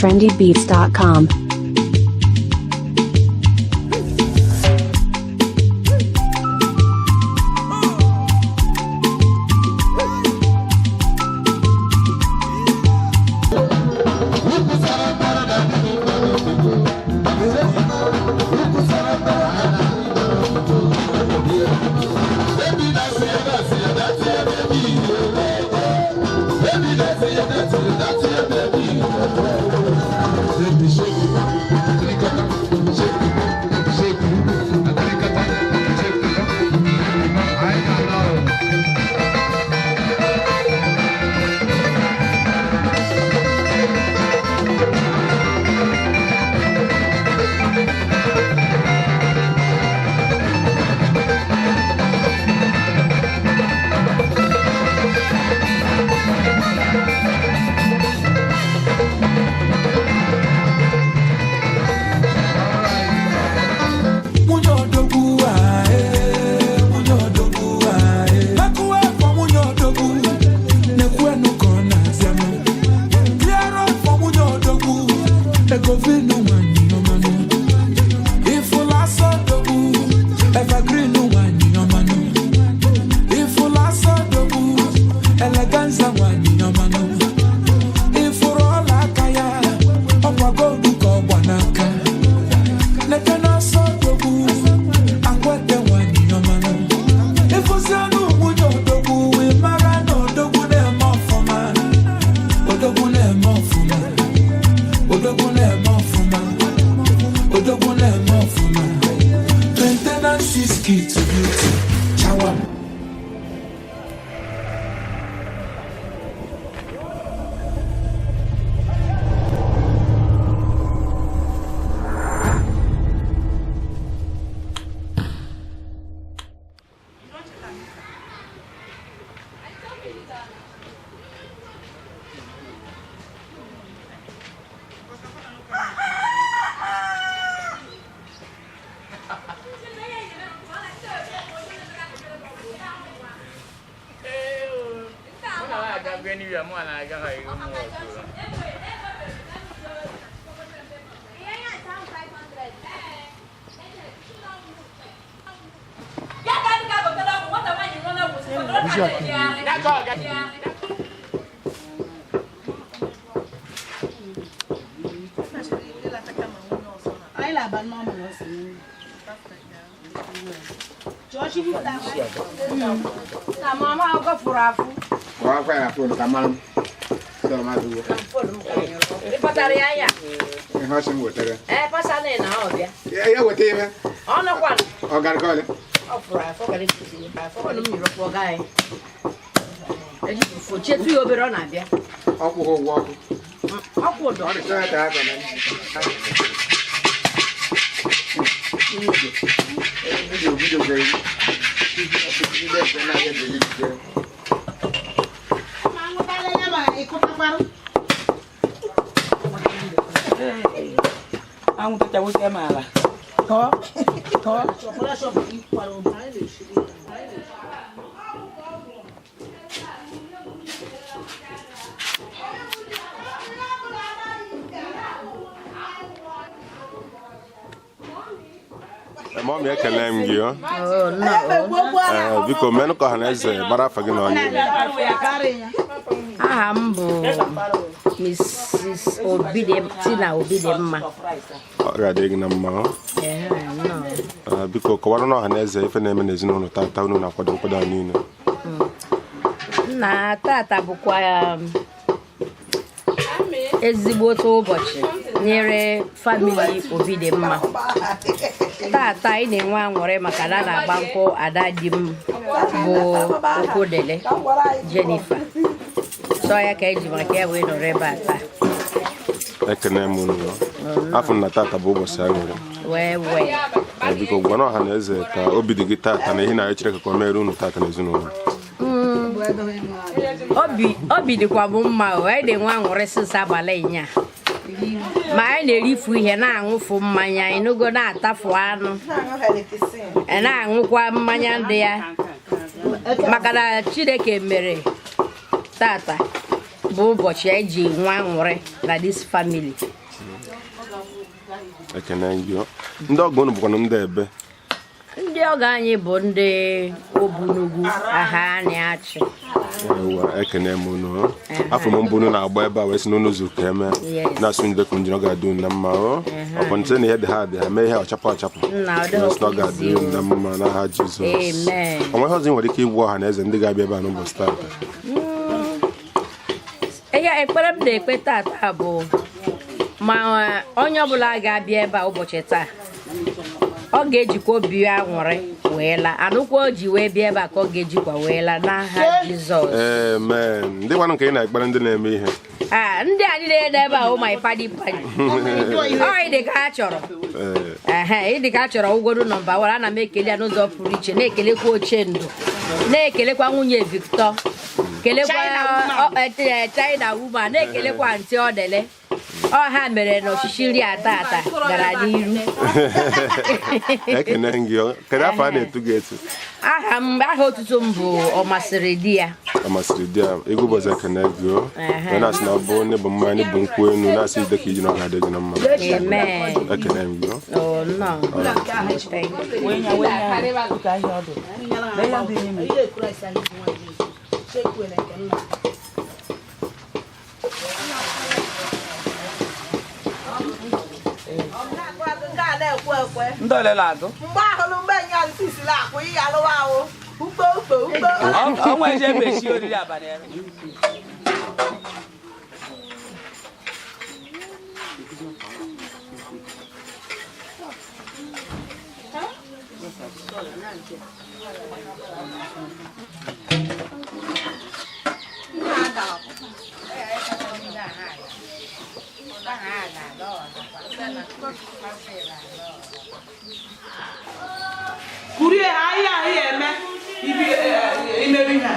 trendybeats.com. Nwunye odogwu ae, nwunye odogwu ae. Mekuwe for nwunye odogwu, nekwenu ka ọ na-abịanụ. Clear up for nwunye odogwu, ego vinu nwanyị ọmanụ. Ifụlụ asọ odogwu, evergreen nwanyị ọmanụ. Ifụlụ asọ odogwu, eleganza nwanyị ọmanụ. Ifụrụ ọla aka ya, ọkwa gold ka ọ gba n'aka. Neke na-asọ odogwu, akwete nwanyị ọmanụ. Ịfụzi anụ nwunye odogwu, ị mara na odogwu na-eme ọfụma. Odogwu na-eme ọfụma. Odogwu na-eme ọfụma. Odogwu na-eme ọfụma. Maintenance is key to beauty. Chawa. Wọ́n ya fóònù ka mmanụ sọ̀rọ̀ mmadụ ugbo. Ịkpatara ya ya? Ihe ọ sị m wetere. Ee, pasa na ị na ọ bịa. Ya weta ihe. Ọ nọkwa. Ọ gara ka ole? Ọ fụrụ afọ gara ikuzi. Fọnụ m nyere ọkpọ gaa ya. Eji fochietu ya obere ọ na-abịa. Ọ kwụghị ụgwọ ọkụ. Ọkwụ ụdọ. Ọ dị sọ ya taa aka na Video video gere. Video video na ya delete gere. Anwụ tachawụsịa m ala. Mọmị, ekele m gị ọ. Ee, biko menụ ka ọha na eze gbara afa gị na onye. Aha m bụ Mrs. Obidi Tina Obidimma. Ọ ga-adị gị na mma ọ. Ee, nnọọ. Ee, biko kọwara na ọha na eze ife na-eme n'ezinụlọ tata unu na-akwado nkwado a niile. Nna, tata bụkwa ezigbote ụbọchị nyere famili Obidimma. Tata anyị na-enwe aṅụrị maka na a na-agba nkwụ ada di m bụ Okwudele Jennifer. Sọ ya ka eji maka ya wee nọrọ ebe a taa. Ekene m unu ọ. Afọ m na tata bụ ụbọchị aṅụrị. Wee wee. Ee, biko gwa na ọha na eze ka obi dị gị tata na ihe na Chineke ka o mere unu tata n'ezinụlọ. Obi dịkwa m mma o, anyị na-enwe aṅụrị sịsa abalị nya. Ma anyị na-erifu ihe na-aṅụfu mmanya, anyị n'ogo na-atafu anụ, na-aṅụkwa mmanya ndị ya maka na Chineke mere tata. Bụ ụbọchị anyị ji nwa aṅụrị na this family. Ekene gị o. Ndị ọgọ unu bụkwanụ ndị ebe? Ndị ọgọ anyị bụ ndị Obunugwu Ahaniachi. Ewa, ekene m unu o. Afọ m mbụ unu na-agba ebe a wee sị na unu zuru ka eme. Yes. Na-asụ ndị ka njin ọ ga-adị unu na mma o. Ọkwa ntị na ihe dị ha dị ha mee ihe ọchapụ achapụ. Nna, ọ dịghị Wee sị na ọ ga-adị unu na mma n'aha Jizọs. Amen. O nweghị ọzọ ị nwere ike ịgwa ọha na eze ndị ga-abịa ebe a n'ụbọchị taata? Ihe ekpere m na-ekpe tata bụ ma onye ọbụla ga-abịa ebe a ụbọchị taa, ọ ga-ejikwa obi aṅụrị wee laa. Anụkwa o ji wee bịa ebe a ka ọ ga-ejikwa wee laa n'aha Jizọs. Amen. Ndị gwanụ nke ị na-ekpere ndị na-eme ihe? Ah, ndị a niile nọ ebe a hụ my paddy paddy. Ọ ịdị ka a chọrọ. Ee. Ehe, ịdị ka a chọrọ ụgwọrụ number 1. Ana m ekele ya n'ụzọ pụrụ iche, na-ekelekwa Ochendo, na-ekelekwa nwunye Victor, kelekwa China woman, na-ekelekwa Aunty Odele. Ọ ha mere na ọchịchị nri ata ata gara n'iru. Ekene gị o. Kedu afọ a na-etu gị etu? Aha m, aha otutu m bụ Ọmasịrị di ya. Ọ masịrị di ya. Egwu ụbọchị, ekene gị o. Wee na-asị na ọ bụ onye bụ mmanya bụ nkwụ enu, na-asị ide ka iji na ọ ga-adị gị na mma. Amen. Ekene m gị o. Oh, no. Thank you. Wee nya, wee nya, ụka ahịa ọdụ. Lee ya dị n'ime. Ndị ole na-agụ? Mgbe ahụrụ mgbe nye alụsisila akwụ ihe alụwa ahụ ukpo ukpo ukpo. Ọnwa eji ebe esi oriri abalị ere. Kurie ahịa ahịa eme ibi imeri ha.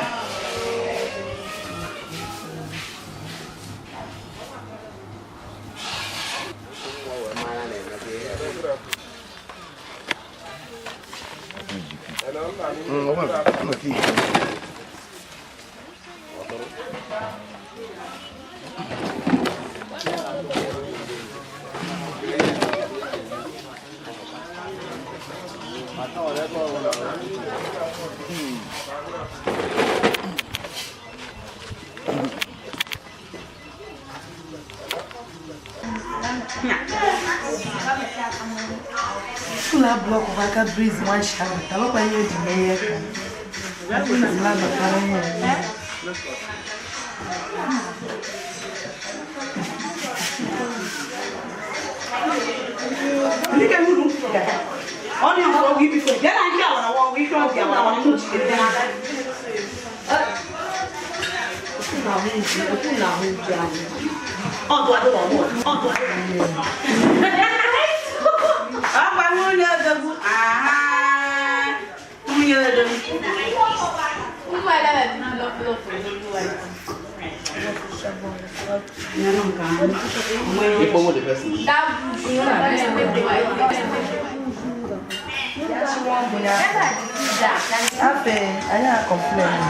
Ụlọ block bụ aka breeze nwa shawa talọkwa ihe eji mee ihe ka labatara ihe eme. Ọkwa nwunye odogwu, aha, nwunye odogwu. Afe, anyị a complain.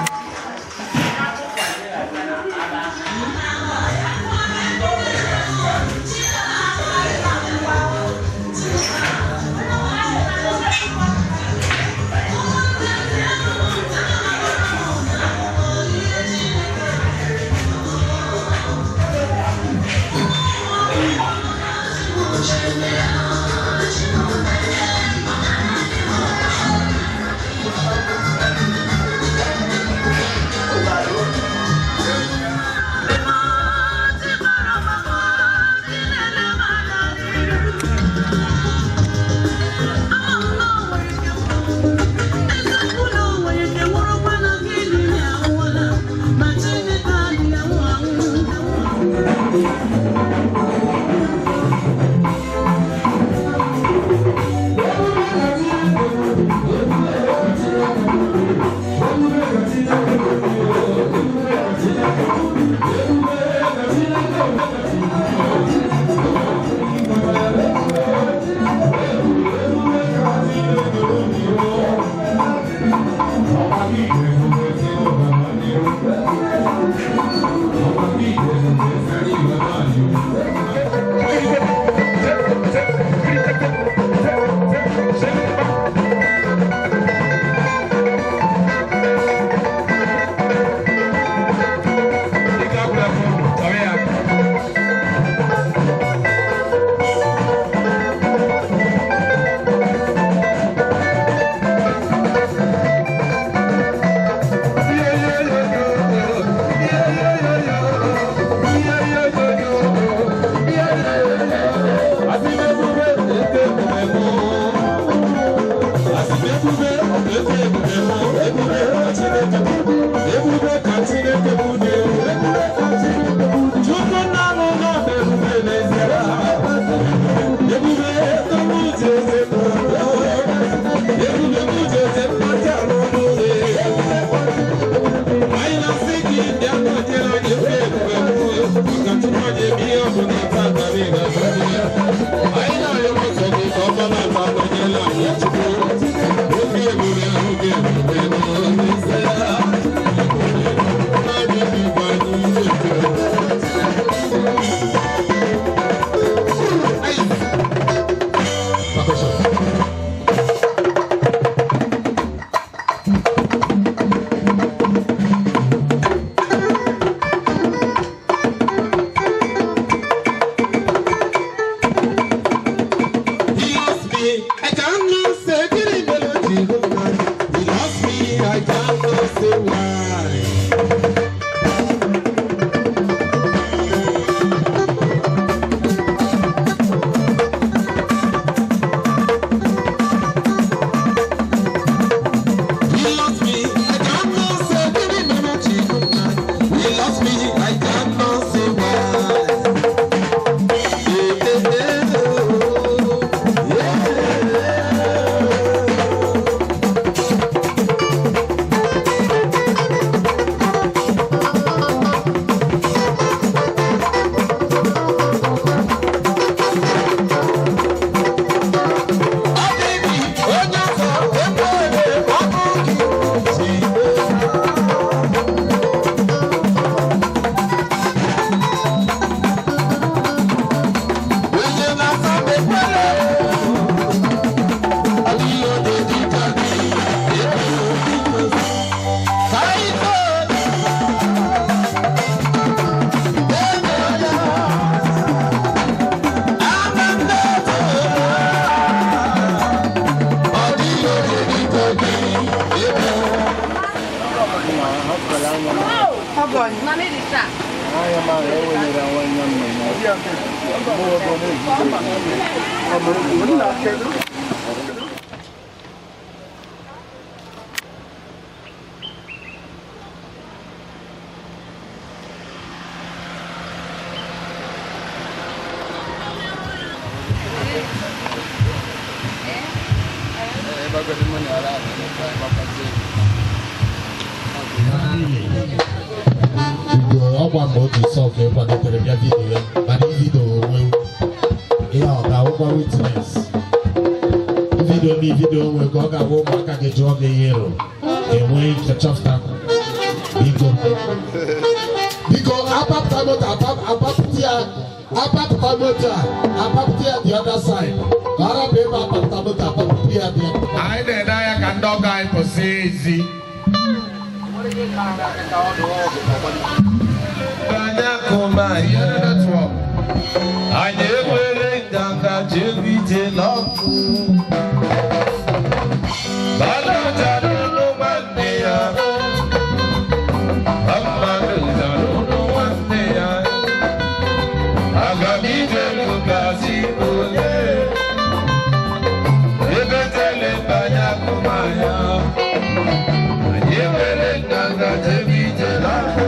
Ọgwa mgbe oge sọ ka ịkwadotere bịa vidiyo ya, mana ividio onwe ihe ọ ga-awụkwa witness vidiyo na ividiyo onwe ka ọ ga-agwa ụmụaka gị jụọ gị ihe ịrụ enwee ike chọpụta. Biko, biko, apapụta moto, apapụta ya, apapụta moto a, apapụta ya the other side, ka ọ rapụ ebe apapụta moto, apapụta ya the Anyị na-ene anya ka ndị ọgọ anyị pụsị ezi. Anyị enwere nganga jebije n'ọkụ. Mmadụ jara ụlọ nwanne ya. Mmadụ jara ụlọ nwanne ya. Aga m ije lụgazi onye. Ebe tele mbanye akụmanya. Anyị enwere nganga jebije n'ọkụ.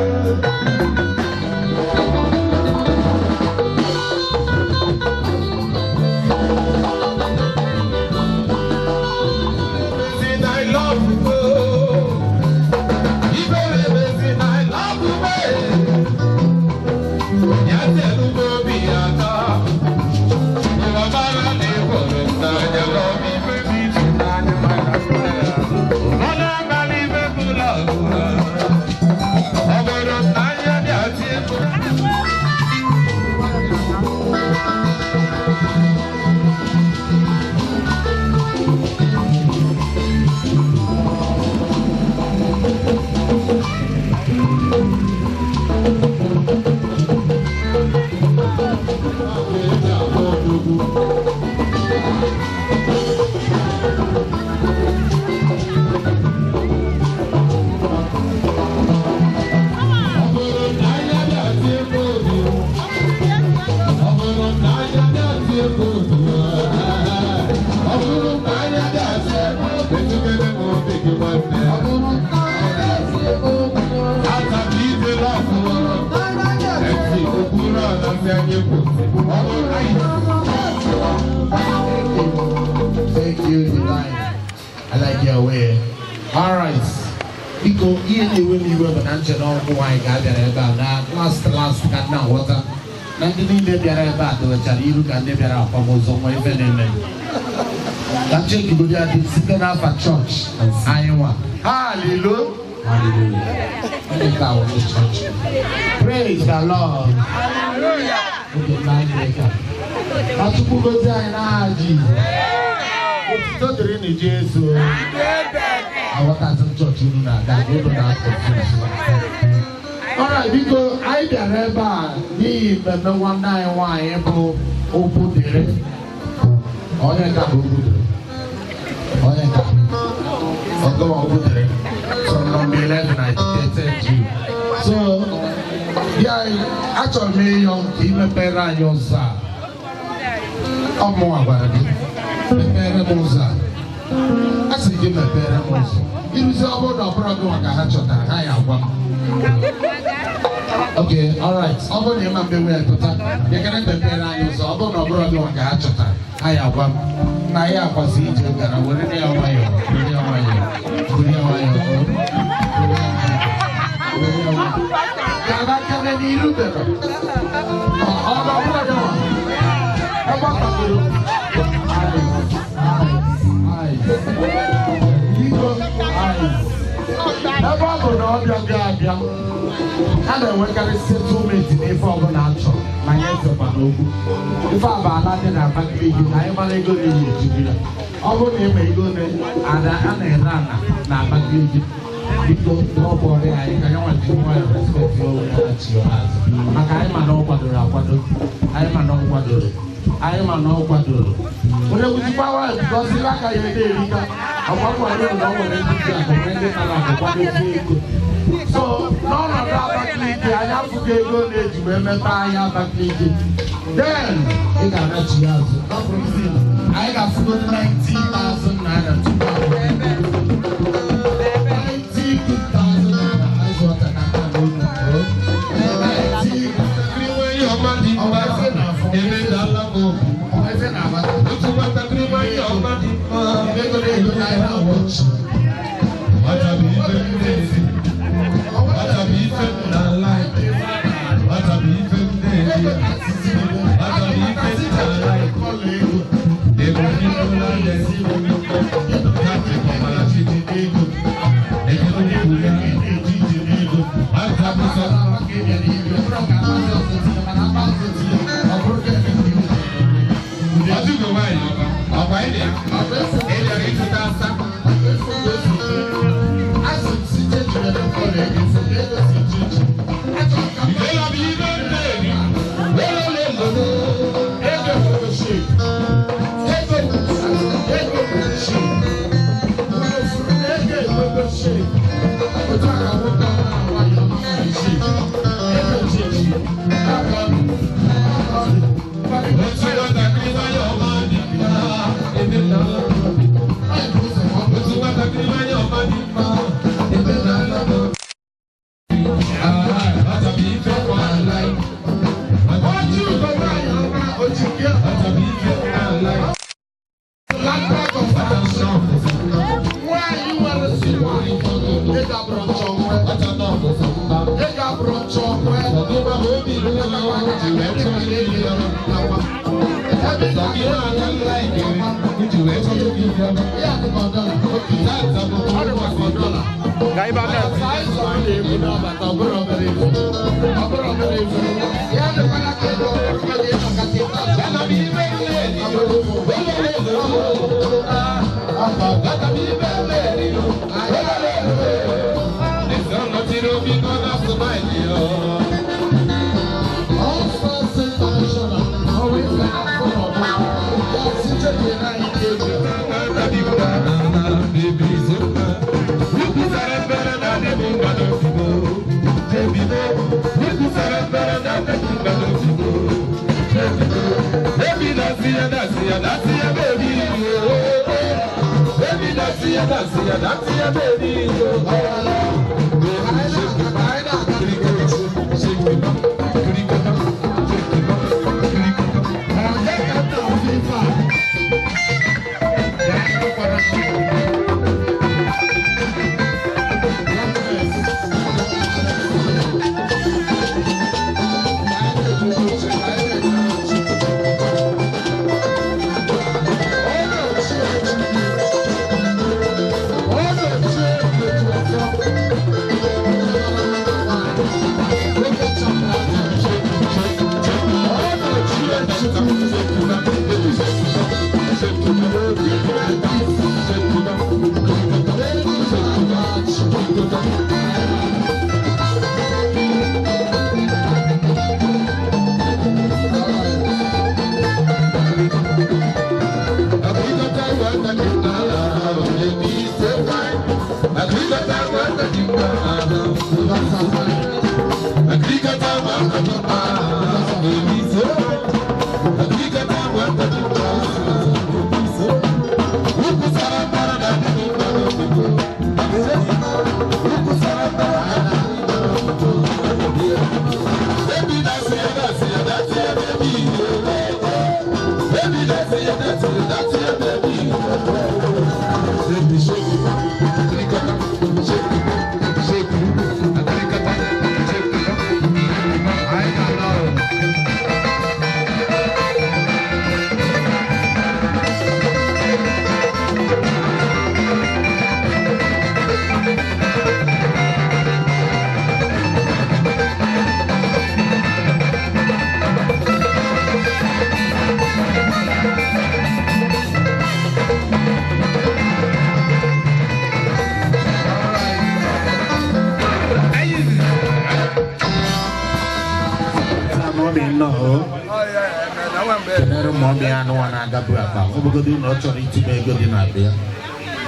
Thank you, Divine. I like your way. All right. Biko, ihe na-ewe m iwe bụ na nche na ọgwụ nwaanyị ga-abịara ebe a na last last ka nna nghọta na ndị niile bịara ebe a dowechara iru ka ndị bịara akwamozu nwa ife na-eme. Ka nchekigodi adị site n'afa chọọchị anyị nwa. Hallelujah. Hallelujah. Ndị nke a wụ ndị chọọchị. Praise the Lord. Oge nna anyị ka. Ka Chukwu gozie anyị n'aha Jizọs. Otuto dịrị na Jesu. Aghọtazi m chọọchị unu na-aga, unu na-akọfus. Alright, biko, anyị bịara ebe a n'ihi mmemme nwanne anyị nwaanyị bụ Okwudịrị. Onye ka bụ Okwudịrị? Onye ka? Ọgọwa Okwudịrị. From number 11, I detected you. So, ya achọrọ m ịyọ ka ị mepere anyị ụzọ a. Ọ mụnwa gwara gị. Mepere m ụzọ a. A sị gị mepere m ụzọ. Ịrụzi ọ bụrụ na ọ bụrụ gị nwa ka ha chọtara, ha ya agwa m. Okay, all right. Ọ bụrụ na ịma mgbe wee pụta, bịakere mepere anyị ụzọ. Ọ bụrụ na ọ bụrụ gị nwa ka ha chọtara, ha ya agwa m. Na ya akwasị ije gara, were ya nwayọọ, were ya nwayọọ, were ya nwayọọ. Were ya nwayọọ. Gaba kene n'iru bere. Ọ ọ bụrụ gị nwa. Ebe ọ kwadoro. Ebe ọ bụ na ọbịa bịa abịa, a na-enwekarị settlement n'ife ọbụla a chọrọ, ma ya esekwa n'okwu. Ife a bụ ala dị na Abakaliki na anyị mara ego na-eji ejiri ya. Ọ bụrụ na ịma ego ole ada a na-ere ala na Abakaliki, biko ọbọrị anyị ka ya nwaji nwayọ respect onwe ya na chi ya azụ. Maka anyị ma na ọ kwadoro akwado, anyị ma na ọ kwadoro, anyị ma na ọ kwadoro. Onye kwụsịkwa nwayọ because ihe aka ya ede erika, ọgbakọ ọrụ na ọ nwere ndị ji akụ nwee ndị nara akụ kwadozie ego. So n'ọnọdụ Abakaliki, anyị afụghị ego na-eji wee mepe ahịa Abakaliki. Then ị ga-anachi ya azụ. Ọ bụrụ anyị ga-afụgo 90,000 naira tupu ahụ. 90,000 naira ice water ka nke a na-unu.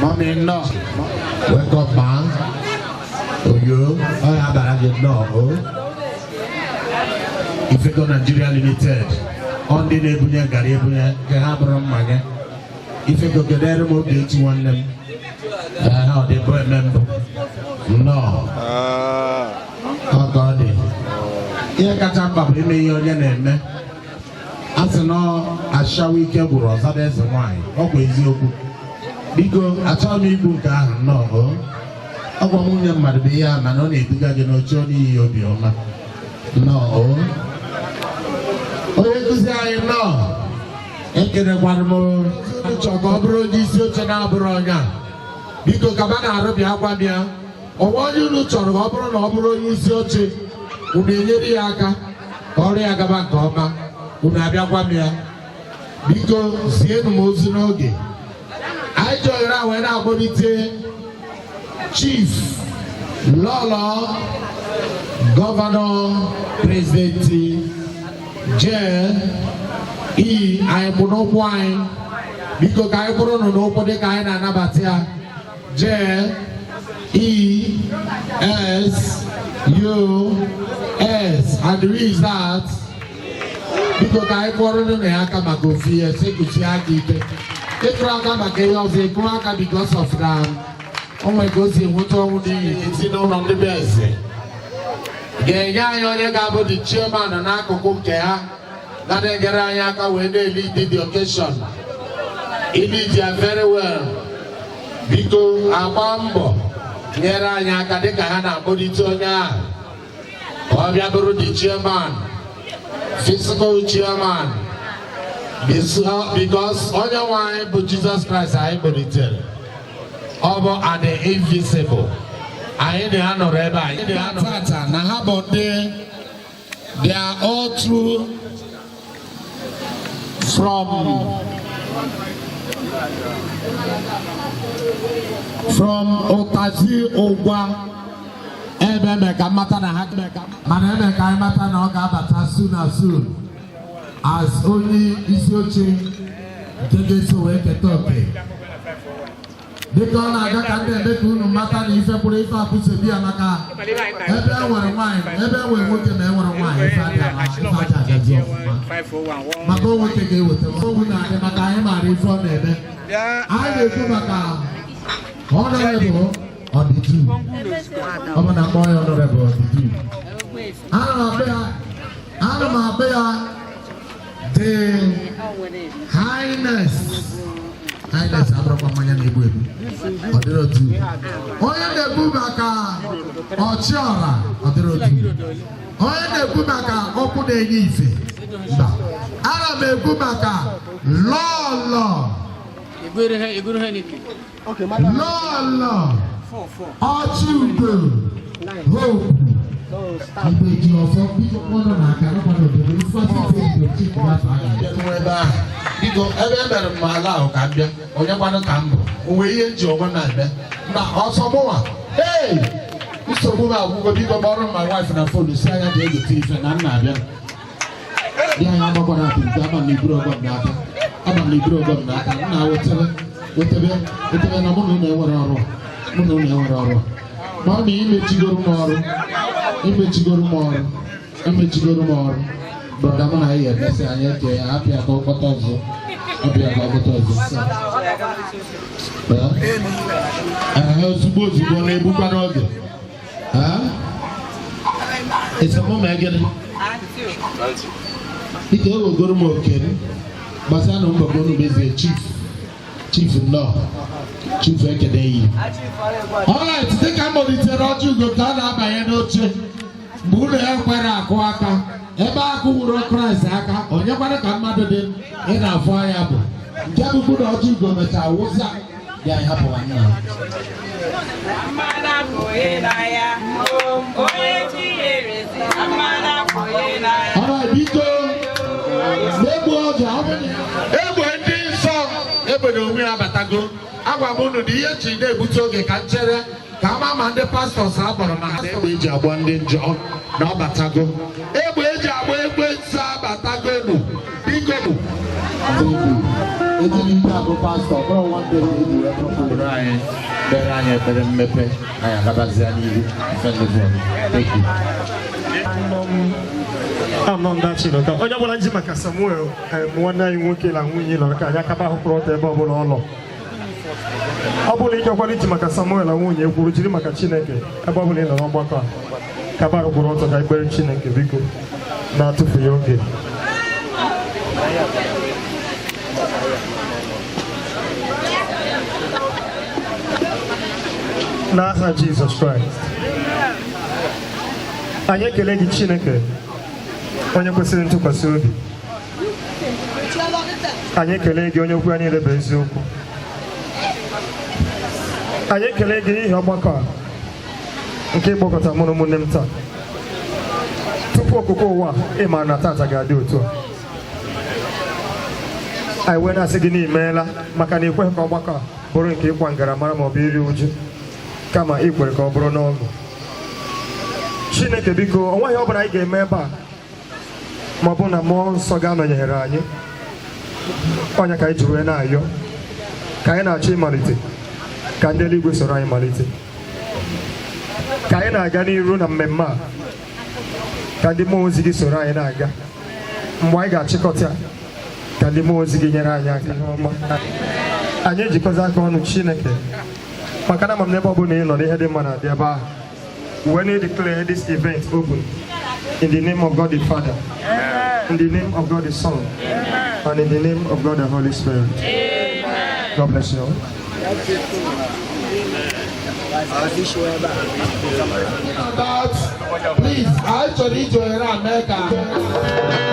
Mommy, no. Wake up, man. Oyo, ọ ya abara gị nnọọ o. Ifego Nigeria Limited, ọ ndị na-ebunye garị ebunye nke ha bụrụ mmanya. Ifego, kedere m oge echi nwanne m. Ee, ọ dị bụ eme mbụ. Nnọọ. Ọ ka ọ dị. Ihe kacha mkpa bụ ime ihe onye na-eme. A sị na ashawa ike gwụrụ ọzada eze nwaanyị, ọ bụ eziokwu. Biko, achọghị m ikwu nke ahụ nnọọ o. Ọgwa nwunye mmadụ bụ ihe a, mana ọ na-eduga gị n'oche ọ n'iyi obiọma. Nnọọ o. Onye nkụzi anyị, nnọọ. Ekelekwara m chọ ka ọ bụrụ onye isi oche na-abụrụ onye a. Biko, kaba na-arụ bịa gwa m ya. Onwe onye unu chọrọ ka ọ bụrụ na ọ bụrụ onye isi oche, unu enyere ya aka ka ọrụ ya gaba nke ọma, unu abịa gwa m ya. Biko, zienụ m ozi n'oge. Anyị ji ohere a wee na-akpọlite Chief Lọlọ Governor President J E anyị kwụ n'ụkwụ anyị. Biko, ka anyị kwụrụ nụ n'ụkwụ dịka anyị na-anabata ya. J E S U S, and who is that? Biko, ka anyị kwụọrọ nụ ya aka maka ofu ihe si kụsie aka ike. Ịkụrụ aka maka ihe ọzọ, ịkụrụ aka because of na o nwere ka o si enweta ọnwụ n'ihi ezinụlọ ndị be eze ga-enye anyị onye ga-abụ the chairman n'akụkụ nke ha ga na-enyere anyị aka wee na-elead the occasion. Ilead ya very well. Biko, agba mbọ nyere anyị aka dịka ha na-akpọlite onye ahụ ka ọ bịa bụrụ the chairman, physical chairman, because onye nwe anyị bụ Jizọs Kraịst anyị kpọlitere, ọ bụ an invisible. Anyị na ya nọrọ ebe a, anyị na ya nọrọ tata na ha bụ ndị, they are all through from Ụtazi Ụgwa ebe eme ka mmata na ha, mana eme ka anyị mata na ọ ga-abata soon as soon as onye isi oche nke ga-eso wee keta oke. Dịka ọ na-aga, ka ndị eme ka unu mata na ife kwụrụ ife akwụsebi ya, maka ebe e nwere nwaanyị, ebe e nwere nwoke ma e nwere nwaanyị, ife adị ama, ife adị agazi ọfụma, maka o nwoke ga-eweta okwu na-adị, maka anyị maara ife ọ na-eme. Anyị na-ekwu maka Honorable Ọdịdu. Ọ bụ na akpọ ya Honorable Ọdịdu, ana m akpọ ya, ana m akpọ ya the Highness. Highness abụrụkwa mmanya na-egbu egbu. Ọ dịrị otu onye na-ekwu maka ọchịọra, ọ dịrị otu onye na-ekwu maka ọkụ na-enye ife. Mba, ana m ekwu maka lọlọ lọlọ ọchị udo Hope Ibeji ọfọ. Biko, kpọnọ n'aka n'ọkwa n'obodo ebe ahụ. Biko, ebe e mere m ala ahụ ka m bịa, onye kwanụ ka m bụ onwe ihe m ji onwe m eme mba ọsọ mụnwa. Ee, nsogbu m agwụgo. Biko, kpọrọ m my wife na phone, si anya ga egote ife na m na-abịa. Di anyị agbakwara apịrịta ama m iburu ọgọ m n'aka, ama m iburu ọgọ m n'aka m na wetebe wetebe wetebe na mụ na ụlọ enwere ọrụ, mụ na ụlọ enwere ọrụ. Ma ọ na imechigoro m ọrụ, imechigoro m ọrụ, imechigoro m ọrụ. Brother, mụ na ya emesị anyị eke ya apịa ka ọ kpọta ọzọ, apịa ka ọ kpọta ọzọ. Ee, ozugbo ozugbo na-egbukwa n'oge. Esemokwu ma gịnị? Biko, ewegoro m oke m gbasara na mbọ unu mezie. Chief, chief, nnọọ. Chief, ekene yi. Alright, dịka m malitere ọjị ugo ka a na-abanye n'oche, mgbe unu ekwere akụ aka ebe akụ wuru Kraịst aka, onye kwara ka mmadụ dị ị na-afụ anya bụ nke bụbu na ọjị ugo mechaa wụsa dị anyị hapụwa nna. Mmadụ apụghị na ya, onye chi nyere ezi, mmadụ apụghị na ya. Alright, biko, na-egbu oge ọ bụ na egbe ndị nsọ egbe na onwe ya abatago. Agwa m unu na ihe ji na-ebute oge ka nchere ka ama ma ndị pastors a kpọrọ ma ha. Egbe eji agba ndị njọ na ọ batago, egbe eji agba egbe nsọ abatago enu. Biko. Thank you. Ejiri ike abụ pastọ, ọ bụrụ nwanne ka eji wee bụrụ anyị kpere anyị ekpere mmepe anyị agabazie n'ihu ife ndị bụ. Thank you. Anọ ndị Chineke onye ọbụla ji maka Samuel nwanne anyị nwoke na nwunye lọrọ ka anyị akaba ahụ kwụrụ ọtọ ebe ọbụla ọ nọ. Ọ bụla ịchọkwara iji maka Samuel na nwunye kwuru jiri maka Chineke ebe ọbụla ị nọ n'ọgbakọ a kaba ahụ kwụrụ ọtọ ka ekpere Chineke biko na-atụfughị oge. N'aha Jizọs Kraịst, anyị ekele gị Chineke onye kwesịrị ntụkwasị obi. Anyị ekele gị onye okwu ya niile bụ eziokwu. Anyị ekele gị n'ihi ọgbakọ a nke ịkpọkọta mụ na ụmụnne m taa. Tupu okụkụ ụwa ị maara na tata ga-adị otu a. Anyị wee na-asị gị na imeela maka na ikweghị ka ọgbakọ a bụrụ nke ịkwa ngaramara ma ọ bụ iri uju, kama ị kwere ka ọ bụrụ n'ọṅụ. Chineke biko, o nweghị ọ bụla anyị ga-eme ebe a ma ọ bụ na mmụọ nsọ ga-anọnyere anyị. Ọnya ka anyị ji wee na-ayọ ka anyị na-achọ ịmalite, ka ndị eluigwe soro anyị malite, ka anyị na-aga n'iru na mmemme a, ka ndị mmụọ ozi gị soro anyị na-aga. Mgbe anyị ga-achịkọta, ka ndị mmụọ ozi gị nyere anyị aka ihe ọma. Anyị ejikọta aka ọnụ Chineke, maka na ama m n'ebe ọ bụla ị nọ n'ihe dị mma na-adị ebe ahụ. When you declare this event open, in the name of God the Father, in the name of God the Son, and in the name of God the Holy Spirit. Amen. God bless you all. Please, I actually join America.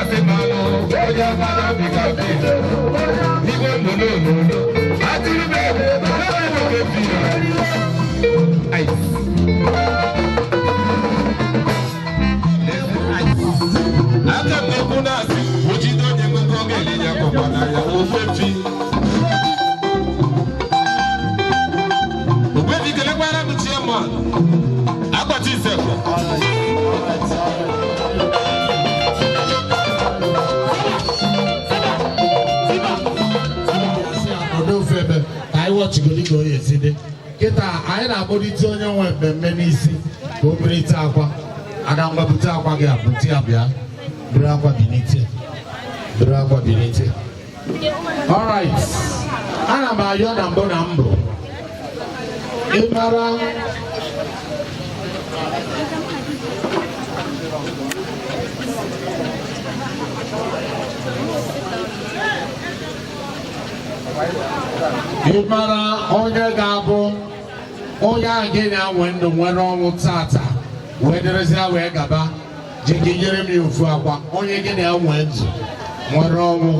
Kasị mmanụ, onye ọma n'obi ka bi. Igwe ndụ n'obodo, atụrụ m ebe, ebe bi. Ice. Aka m na-ekwu na-asị, ojide onye nwekọ ọ ga-eli ya kọkwa na ya ofe fi. Ogbebi kelekwara m chairman, Agbati Isekwe. Ọdụ ofe ebe ka anyị wọchigodi ka onye esi dị kịta. Anyị na-akpọlite onye nwe mmemme n'isi ka o bulite akwa aga. Ngwa, bute akwa gị, abute ya, bịa buru akwa, binite, buru akwa, binite. Alright, ana m ayọ na mbụ na mbụ, ịmara ịmara onye ga-abụ onye ahụ gị na-anwe ndụ nwere ọnwụ tata wee dịrịzịa wee gaba ji gị nyere m ya ofu akwa. Onye gị na-enwe ndụ nwere ọnwụ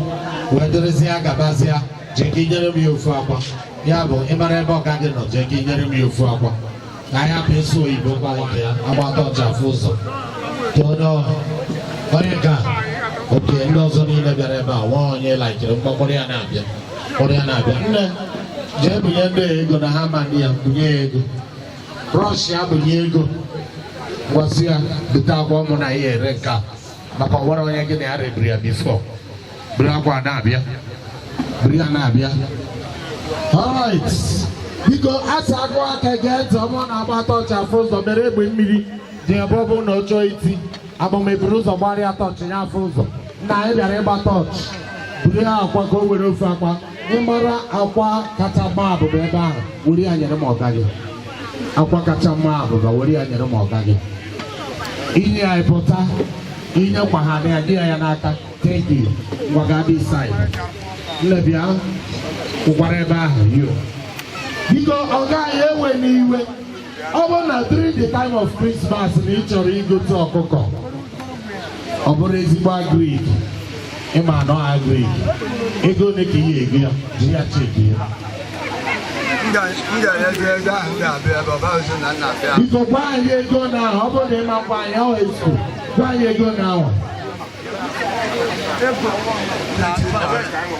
wee dịrịzịa gabazịa ji gị nyere m ya ofu akwa. Ya bụ, ịmara ebe ọga gị nọ, jee gị nyere m ya ofu akwa ka anyị hapụ ịsụ oyibo gbawa ya agbata ọcha afụ ụzọ. Tụọ onye onye nke a oke. Ndị ọzọ niile bịara ebe a nwa onye laikiri mgbakọrọ ya na-abịa, kpọrọ ya na-abịa. Nne, jee bunye ndị a ego na ha ma ndị ya bunye ya ego rọsh ya, bunye ego, ngwasị ya bute akwa ụmụ na ya ere nke a maka ọ nwere onye gị na ya rebiri ya before. Buru akwa na-abịa, buru ya na-abịa. Alright, biko, asa agụ aka gee ntị. Ọmụ na-agba tọọchị afụ ụzọ mere egbe mmiri dị ebe ọ bụrụ na ọ chọọ iti agbameburu ụzọ gbarịa tọọchị ya afụ ụzọ. Nna, anyị bịara ịgba tọọchị. Buru ya akwa ka o were ofe akwa. Ịmara akwa kacha mma abụba ebe ahụ, were ya nyere m ọga gị. Akwa kacha mma abụba, were ya nyere m ọga gị. Inye ya pụta, inye kwa ha na ya nye ya n'aka. Thank you. Ngwa, gaa this side. Nne, bịa kwụkwara ebe ahụ yo. Biko, ọ gaghị ewe n'iwe, ọ bụrụ na during the time of Christmas na ị chọrọ igote ọkụkọ, ọ bụrụ ezigbo agric, ịma anọ agric, ego ole ka ihe ego ya ji ya cheki ya? M ga-enyezi ego ahụ, m ga-abịa ebe ọ baghịzi na nna abịa. Biko, gwa anyị ego na ahụ. Ọ bụrụ na ịma gwa anyị, ọ efu. Gwa anyị ego na ahụ.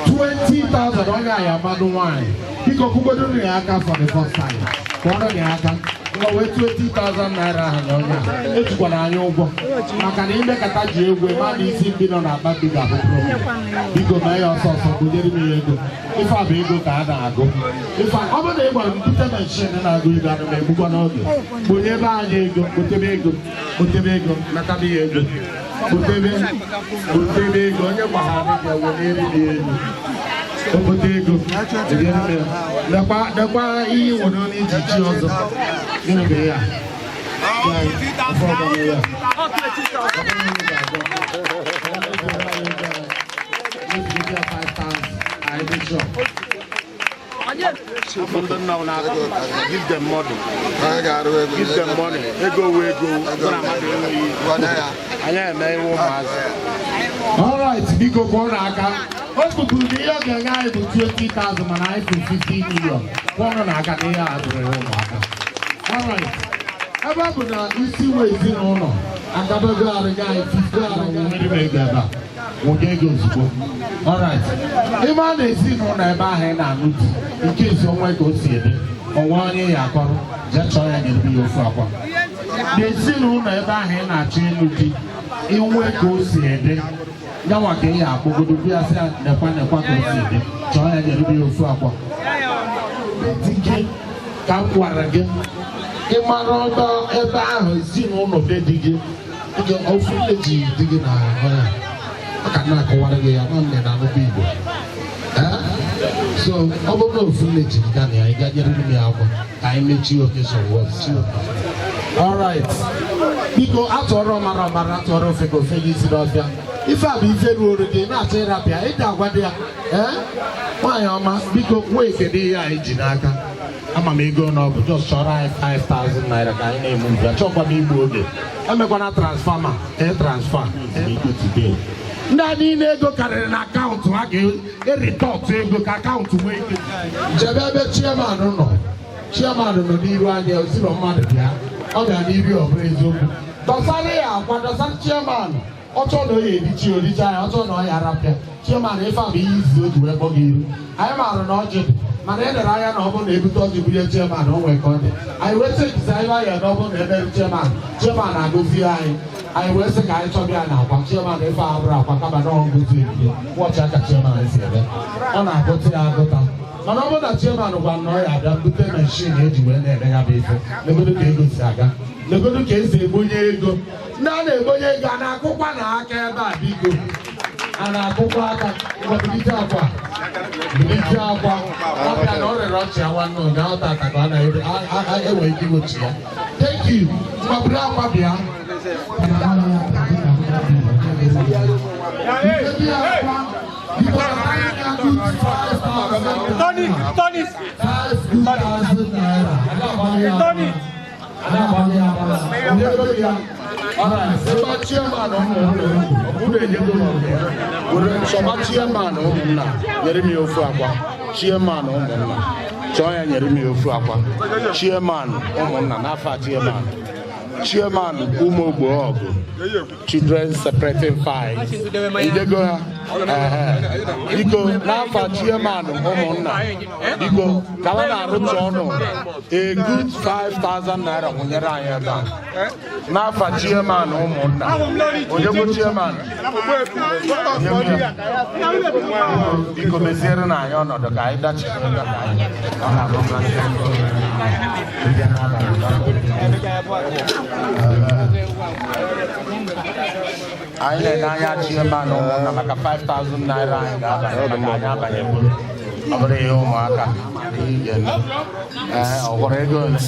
20,000. Onye anyị amadụ nwaanyị, biko, kwugodoro ya aka for the first time. Kụọrọ ya aka. Ngwa, wee 20,000 naira ahụ na onye a ejikwana anyị ụgwọ maka na imekata ji egwu ma na isi ndị nọ n'akpa mbi ga-abụ problem. Biko, mee ya ọsọ ọsọ. Bunyere m ya ego. Ife a bụ ego ka a na-agụ. Ife a, ọ bụrụ na ị gwara m bute machine na-agụ ego, ana m egbukwa n'oge. Bunye ebe anyị ego. Butebe ego, butebe ego, nataba ya ego. Butebe, butebe ego. Onye gbaghara gị weliere m ya ego. Obodo ego lekwa, lekwa ihe ị nwere iji chi ọzọ. Gịnị bụ ya? Ya, ụfọdụ ya. Anyị dị sure. Give them money. Anyị ga-arụ ego. Give them money. Ego wee ego. Mụ na mmadụ enweghị. Anyị eme iwe ụmụazị. Alright, biko, kwụọ n'aka. O kwupụrụ na ihe ọ ga-enye anyị bụ 20,000, mana anyị kwuru 50 million. Kwụọnụ n'aka na ihe a bụrụ ya ụmụaka. Alright. Ebe ọ bụ na isi nwe ezinụlọ agabago arịga anyị 50,000, nwere m ego ebe a. Nwụnye ego ozugbo. Alright. Ime a na ezinụlọ ebe ahụ ị na-anụ di nke ezi onwe ka o si ede onwe onye ya akọrọ, jee chọọ ya nyere ya ofu akwa. N'ezinụlọ ebe ahụ ị na-achọ ịlụ di, inwe ka o si ede yanwa ka ị ya akpọgodo bịa sị ya nekwa, nekwa ka o si ede, chọọ ya nyere ya ofu akwa. Dike ka m gwara gị, ị mara ọdọ ebe ahụ ezinụlọ be di gị oge ofu nne ji di gị na ọya ọ ka na-akọwara gị ya nọ nne na anụbụ Igbo. Eh? So ọ bụrụ na ofu nne ji gị na ya, ị ga nyere m ya akwa ka anyị mechie occasion well. Alright. Biko, atụọrọ ọmara ọmara, atụọrọ ofe ka ofe gị isi n'ọfịa. Ife a bụ ife ruoro gị na-achọ ịrapịa ịdị agwa dị ya. Ee, nwaanyị ọma, biko, nwee kedu ihe anyị ji n'aka? Ama m ego na ọ bụ just chọrọ anyị 5,000 naira ka anyị na-eme ugbu a. Chọkwa m igbu oge. Emekwana transfer, ma ee, transfer ego today. Ndị a niile ego karịrị na akaụntụ ha ga-eritọtụ ego ka akaụntụ nwee ike. Chebe ebe chairman nọ. Chairman nọ n'iru anya osiro mmadụ bịa. Ọ bịa n'iru ọ bụrụ eziokwu. Dọsara ya akwa, dọsara chairman. Ọ chọọ na ọ ya erichi oricha ya, ọ chọọ na ọ ya arapịa. Chairman ife a bụ ihe izizi o ji wee kpọ gị iru. Anyị maara na ọjị dị, mana e lere anya na ọ bụrụ na ebute ọjị bunye chairman, o nwee ka ọ dị. Anyị wee sị ekisi anyị ya na ọ bụrụ na emerụ chairman, chairman agọzie anyị. Anyị wee sị ka anyị chọba ya na akwa. Chairman ife a bụrụ akwa kama na ọ ngozi ebile. Wọchị aka chairman si eme. Ọ na-agụta ya agụta. Mana ọ bụrụ na chairman gwa na ọ ya abịa bute meshin eji wee na-eme ya bụ ife. Legodo ka ego si aga. Legodo ka esi egbonye ego. Ndị a na-egbonye ego a na-akụkwa na aka ebe a biko. A na-akụkwa aka. Bilite akwa. Bilite akwa. Ọ bịa na ọ rere ọchị ya nwanne ụnya ọ tata ka ọ na-enwe ike igbochi ya. Thank you. Ngwa buru akwa bịa. Tony, Tony, Tony. Chọba chairman ụmụnna nyere m ya ofu akwa. Chairman ụmụnna chọọ ya nyere m ya ofu akwa. Chairman ụmụnna n'afọ a chairman. Chairman ụmụ ogbo ọgụ children separating fight. Idego ha. Biko n'afọ chairman ụmụnna biko ka ha na-arụtụ ọnụ a good 5,000 naira nwụnyere anyị ebe a. N'afọ chairman ụmụnna onye bụ chairman biko meziere na anyị ọnọdụ ka anyị dachiri ka anyị anyị na-ene anya chairman ụmụnna maka 5,000 naira anyị ga-abanye maka anyị abanye bụrụ ọ bụrụ ihe ụmụaka ga-eme. Ee, ọ gwọrọ ego ole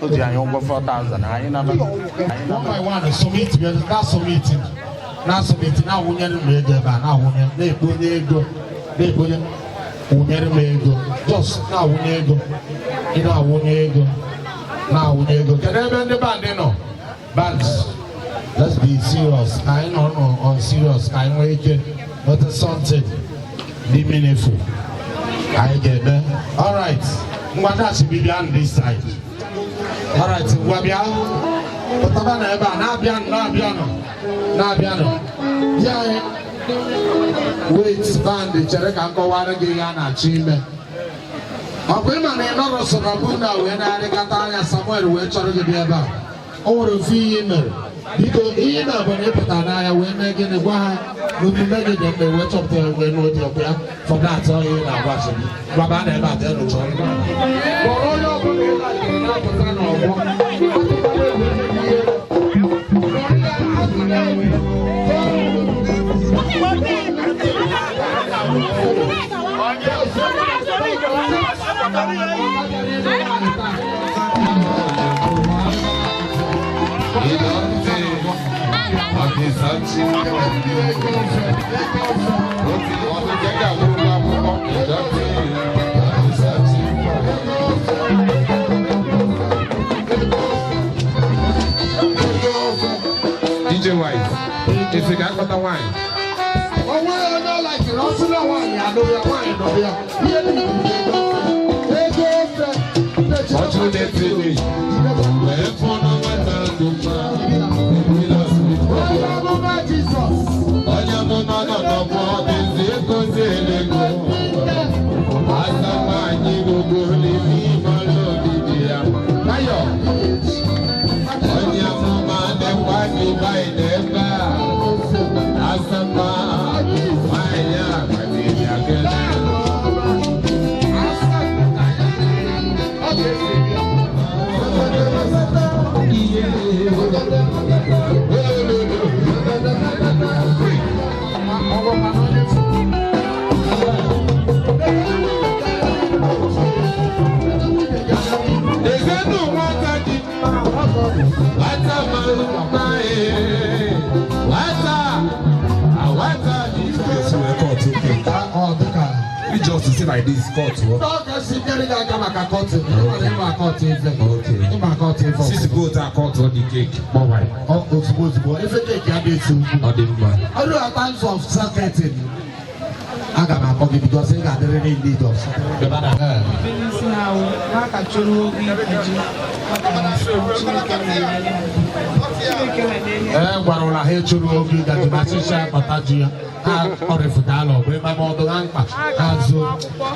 o ji anyị ụgwọ 4,000 anyị naba. One by one, submit, na submit, na submit, na-awụnyere m ego ebe a, na-awụnye, na-ekponye ego, na-ekponye, wụnyere m ego, just na-awụnye ego, ị na-awụnye ego, na-awụnye ego. Kedu ebe ndị band nọ? Bands, let's be serious. Ka anyị nọ nọ on serious, ka anyị nwee ike nweta something dị meaningful. Anyị ga-eme. All right, ngwa dachi bịa this side. All right, ngwa bịa. Pụtaba na ebe a, na-abịanụ, na-abịanụ, na-abịanụ. Bịa anyị. Wait, band, chere ka m kọwara gị ihe a na-achọ ime. Ọ bụ ịma na ị nọrọ so na bụna wee na-arịgata anya Samuel wee chọrọ gị bịa ebe a. O nwere ofu ihe ị mere. Biko ihe na bụ na ị pụtara n'ahịa wee mee gịnị gwa ha na omume gị dị mma wee chọpụta ya wee n'ụdị ọkụ ya for that ọ ihe na-agwa gị. Gwaba na ebe a jee nụcha ọrụ. Kpọrọ onye ọbụla ị na-achọ na-apụta n'ọgbọ. DJ Wise, esi ka akpọta nwaanyị. Onwe onye ọ laikiri, ọ sị na nwaanyị anụrụ ya, nwaanyị nụrụ ya. Ihe niile ego ofe. Ọchụ na-etili, wee fọnụ nwata dị mma. Onye amụma Jizọs. Onye amụma nọ n'ọgbọ ezi ego elego. Asa nwaanyị gbogbo n'ime ịmara obibi ya. Nwayọ. Onye amụma na-ekwa gị baị n'ebe a. Asa mma nwaanyị a gbaziri ya kele. Ezenụ nwata dị mma, nwata mara mma ee, nwata, nwata dị mma. You just say like this, cut. Ọ ga-esi nyere gị aka maka kọtịn. Ịma kọtụ ife. Ịma kọtụ ife. ife ọbụla. Sisi go otu akọtụ dị keeki. Gbanwere. Ozugbo ozugbo ife keeki adịghị esi ukwu. Ọ dị mma. Ọrụ at times of sacketing. Aga m akpọ gị because ị ga-adịrị in need of Ee, gwara ụla ha echuru oge gaji ma chicha akpata ji ya ha kọrịfụtala ọgụ ebe ma ọdụ ha mkpa ha zoo.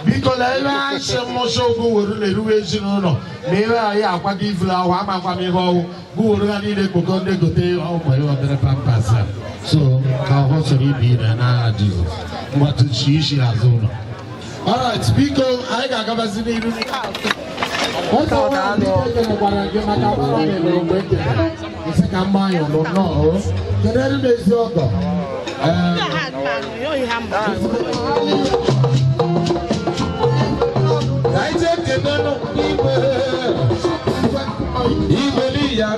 Biko lee ihe ha si mmụsị ogu were na-eruwe ezinụlọ na ihe anyị akwado ivulu ahụ amakwa m ihe ọwụ gụ were ha niile kpokọ ndị gote ụmụ ya obere pampas a. So ka ọhụ soro ibe ire n'agha Jizọs mgbatụchi isi azụ ụlọ. Alright, biko anyị ga-agabazi n'iru. Nwoke nwaanyị ekelekwara gị maka mgbanwe mere mgbe e kelere. Nsị ka mma anyị ụlọ nnọọ. Kedu ebe bụ ezi ọgọ? Igwe n'iya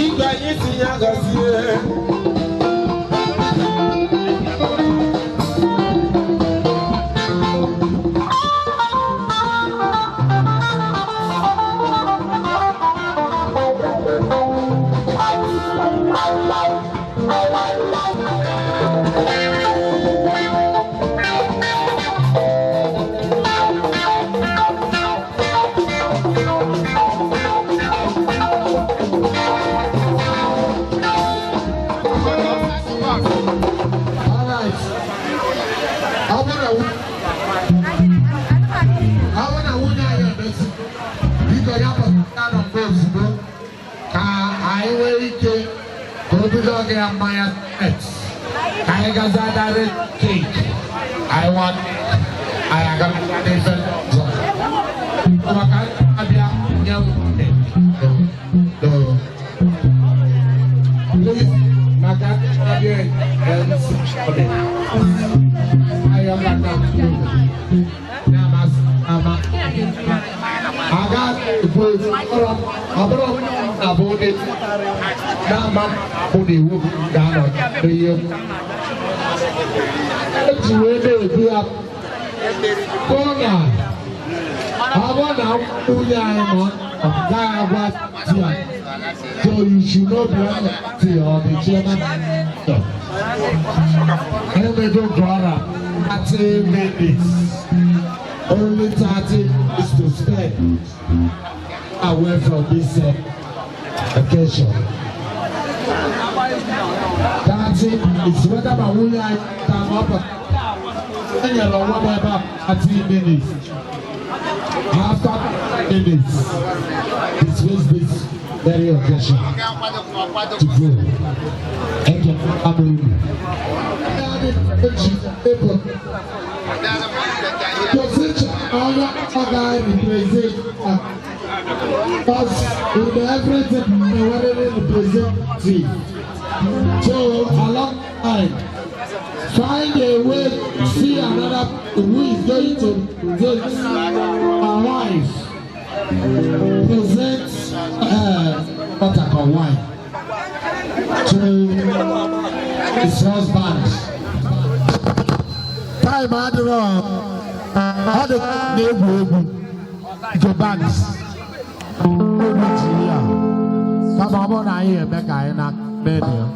igwe anyị si ya gọzie. Alright. Ọ bụrụ na nwunye anyị emezi, biko ya pụta na mgbe ozugbo ka anyị nwee ike ka o bido oge ya mmanya set ka anyị gaza darị keeki anyị nwa anyị aga n'ife ọzọ maka abịa nye m. Please, maka abịa MC ayọ kata na-amasị ama aga ekwu ọrụ ọ bụrụ na bụ onye na-ama mụ na iwu ga-anọ n'ihe eji wee na-ebu ya kpọọ na ọ bụrụ na nwunye anyị nọ ọ gaghị agwa di ya. So you should know the or the chairman. Emego Gora, 30 minutes. Only 30 minutes to spend away from this occasion. 30 minutes. Whether my woman come up, and you're about 30 minutes. After minutes, dismiss this very occasion to go. Eke amuru. Position ọnya ọga represent us in everything we already represent. So along the line, find a way to see another who is going to present our wife. Present buttercup wine to his husband. Time adịrọ ọ dị na-egwu egwu go banks egwu ji ya kama ọ bụrụ na anyị eme ka anyị na medi ya.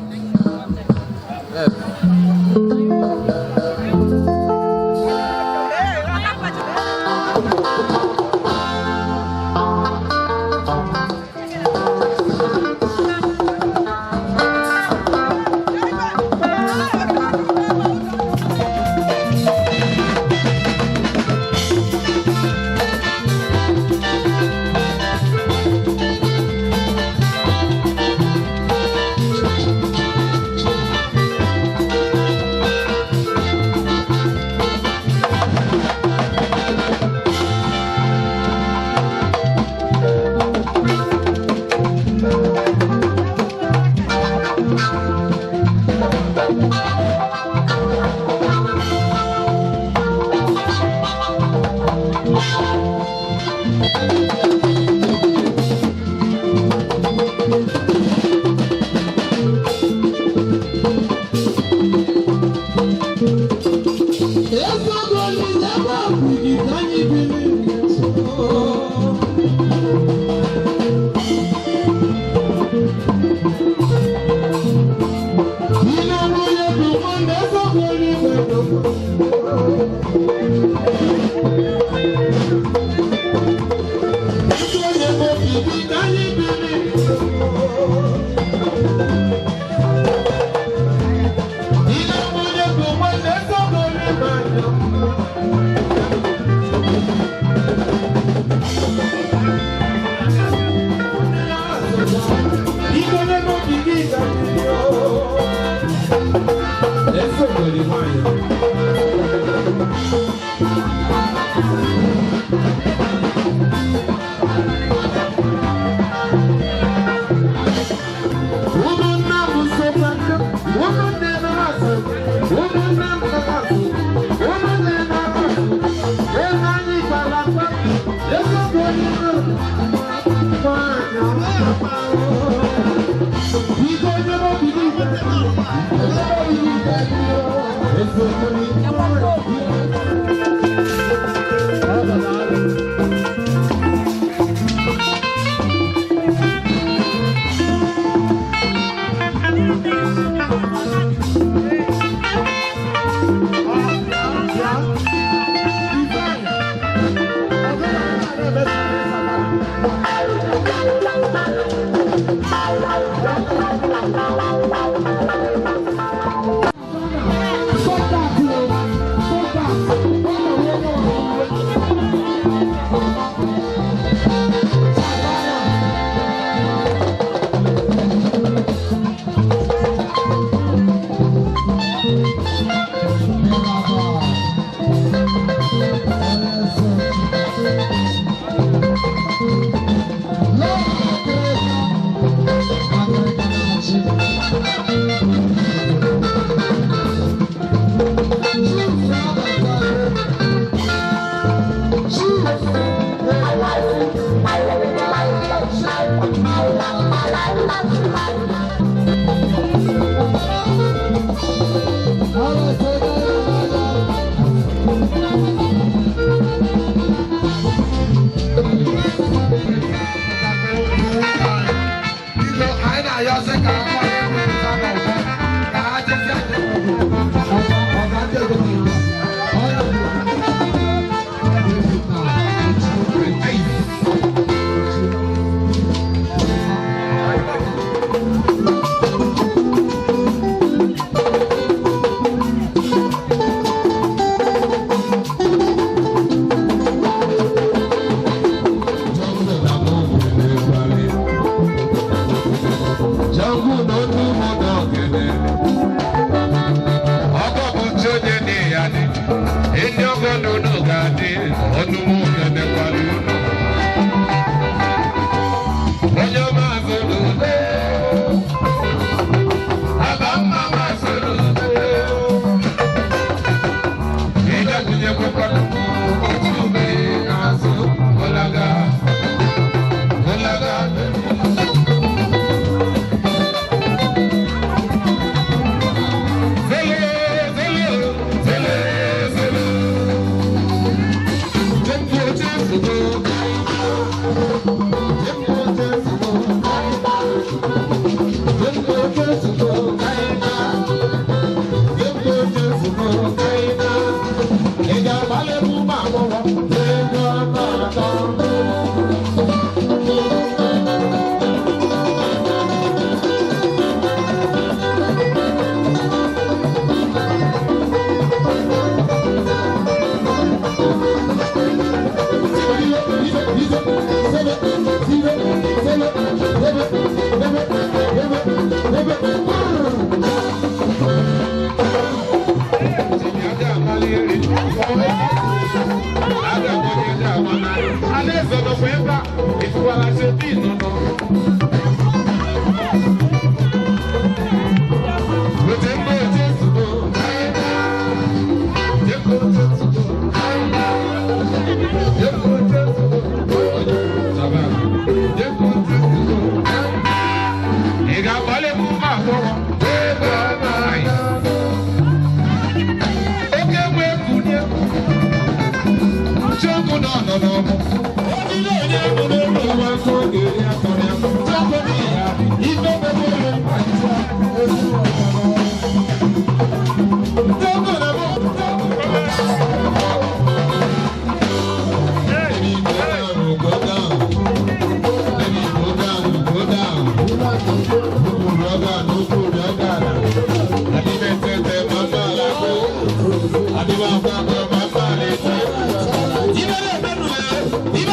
Ibe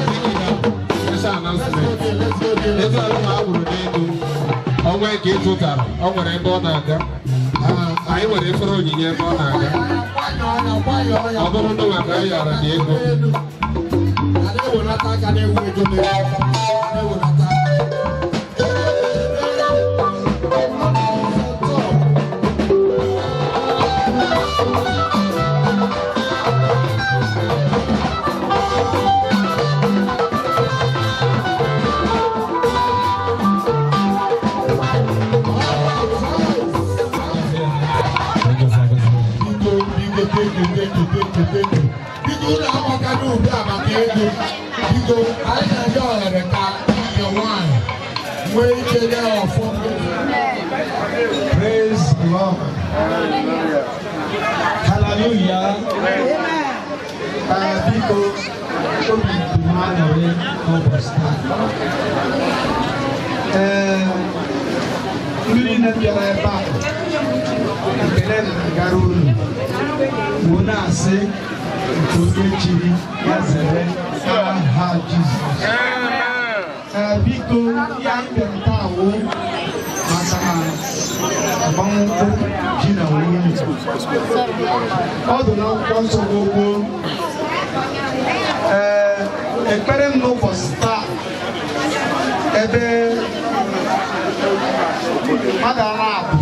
Special announcement. Ego alụ ma a wụrụ n'elu. Ọnwa ka ị tụtara, ọ nwere ebe ọ na-aga. Anyị nwere efere onyinye ebe ọ na-aga. Ọ bụrụ na maka anyị yara dị ego. Biko ụlọ amaka n'ubi a maka ego. Biko anyị na-enye ohere ka nke nwaanyị nwee ike nye ọfọ. Praise the Lord. Hallelujah. Biko obi dị m aṅụrị n'ụbọchị taa. Ee, ndị niile bịara ebe a, ekele na-agara unu. Wụ na-asị nke onye chiri ya zere aha Jizọs. Ee, biko ihe anyị bịara taa wụ maka agbamnkwụ di na nwunye. Ọ dị n'akwụkwọ nsọ gbogbo. Ee, ekpere m n'ụbọchị taa ebe mmadụ na-abụ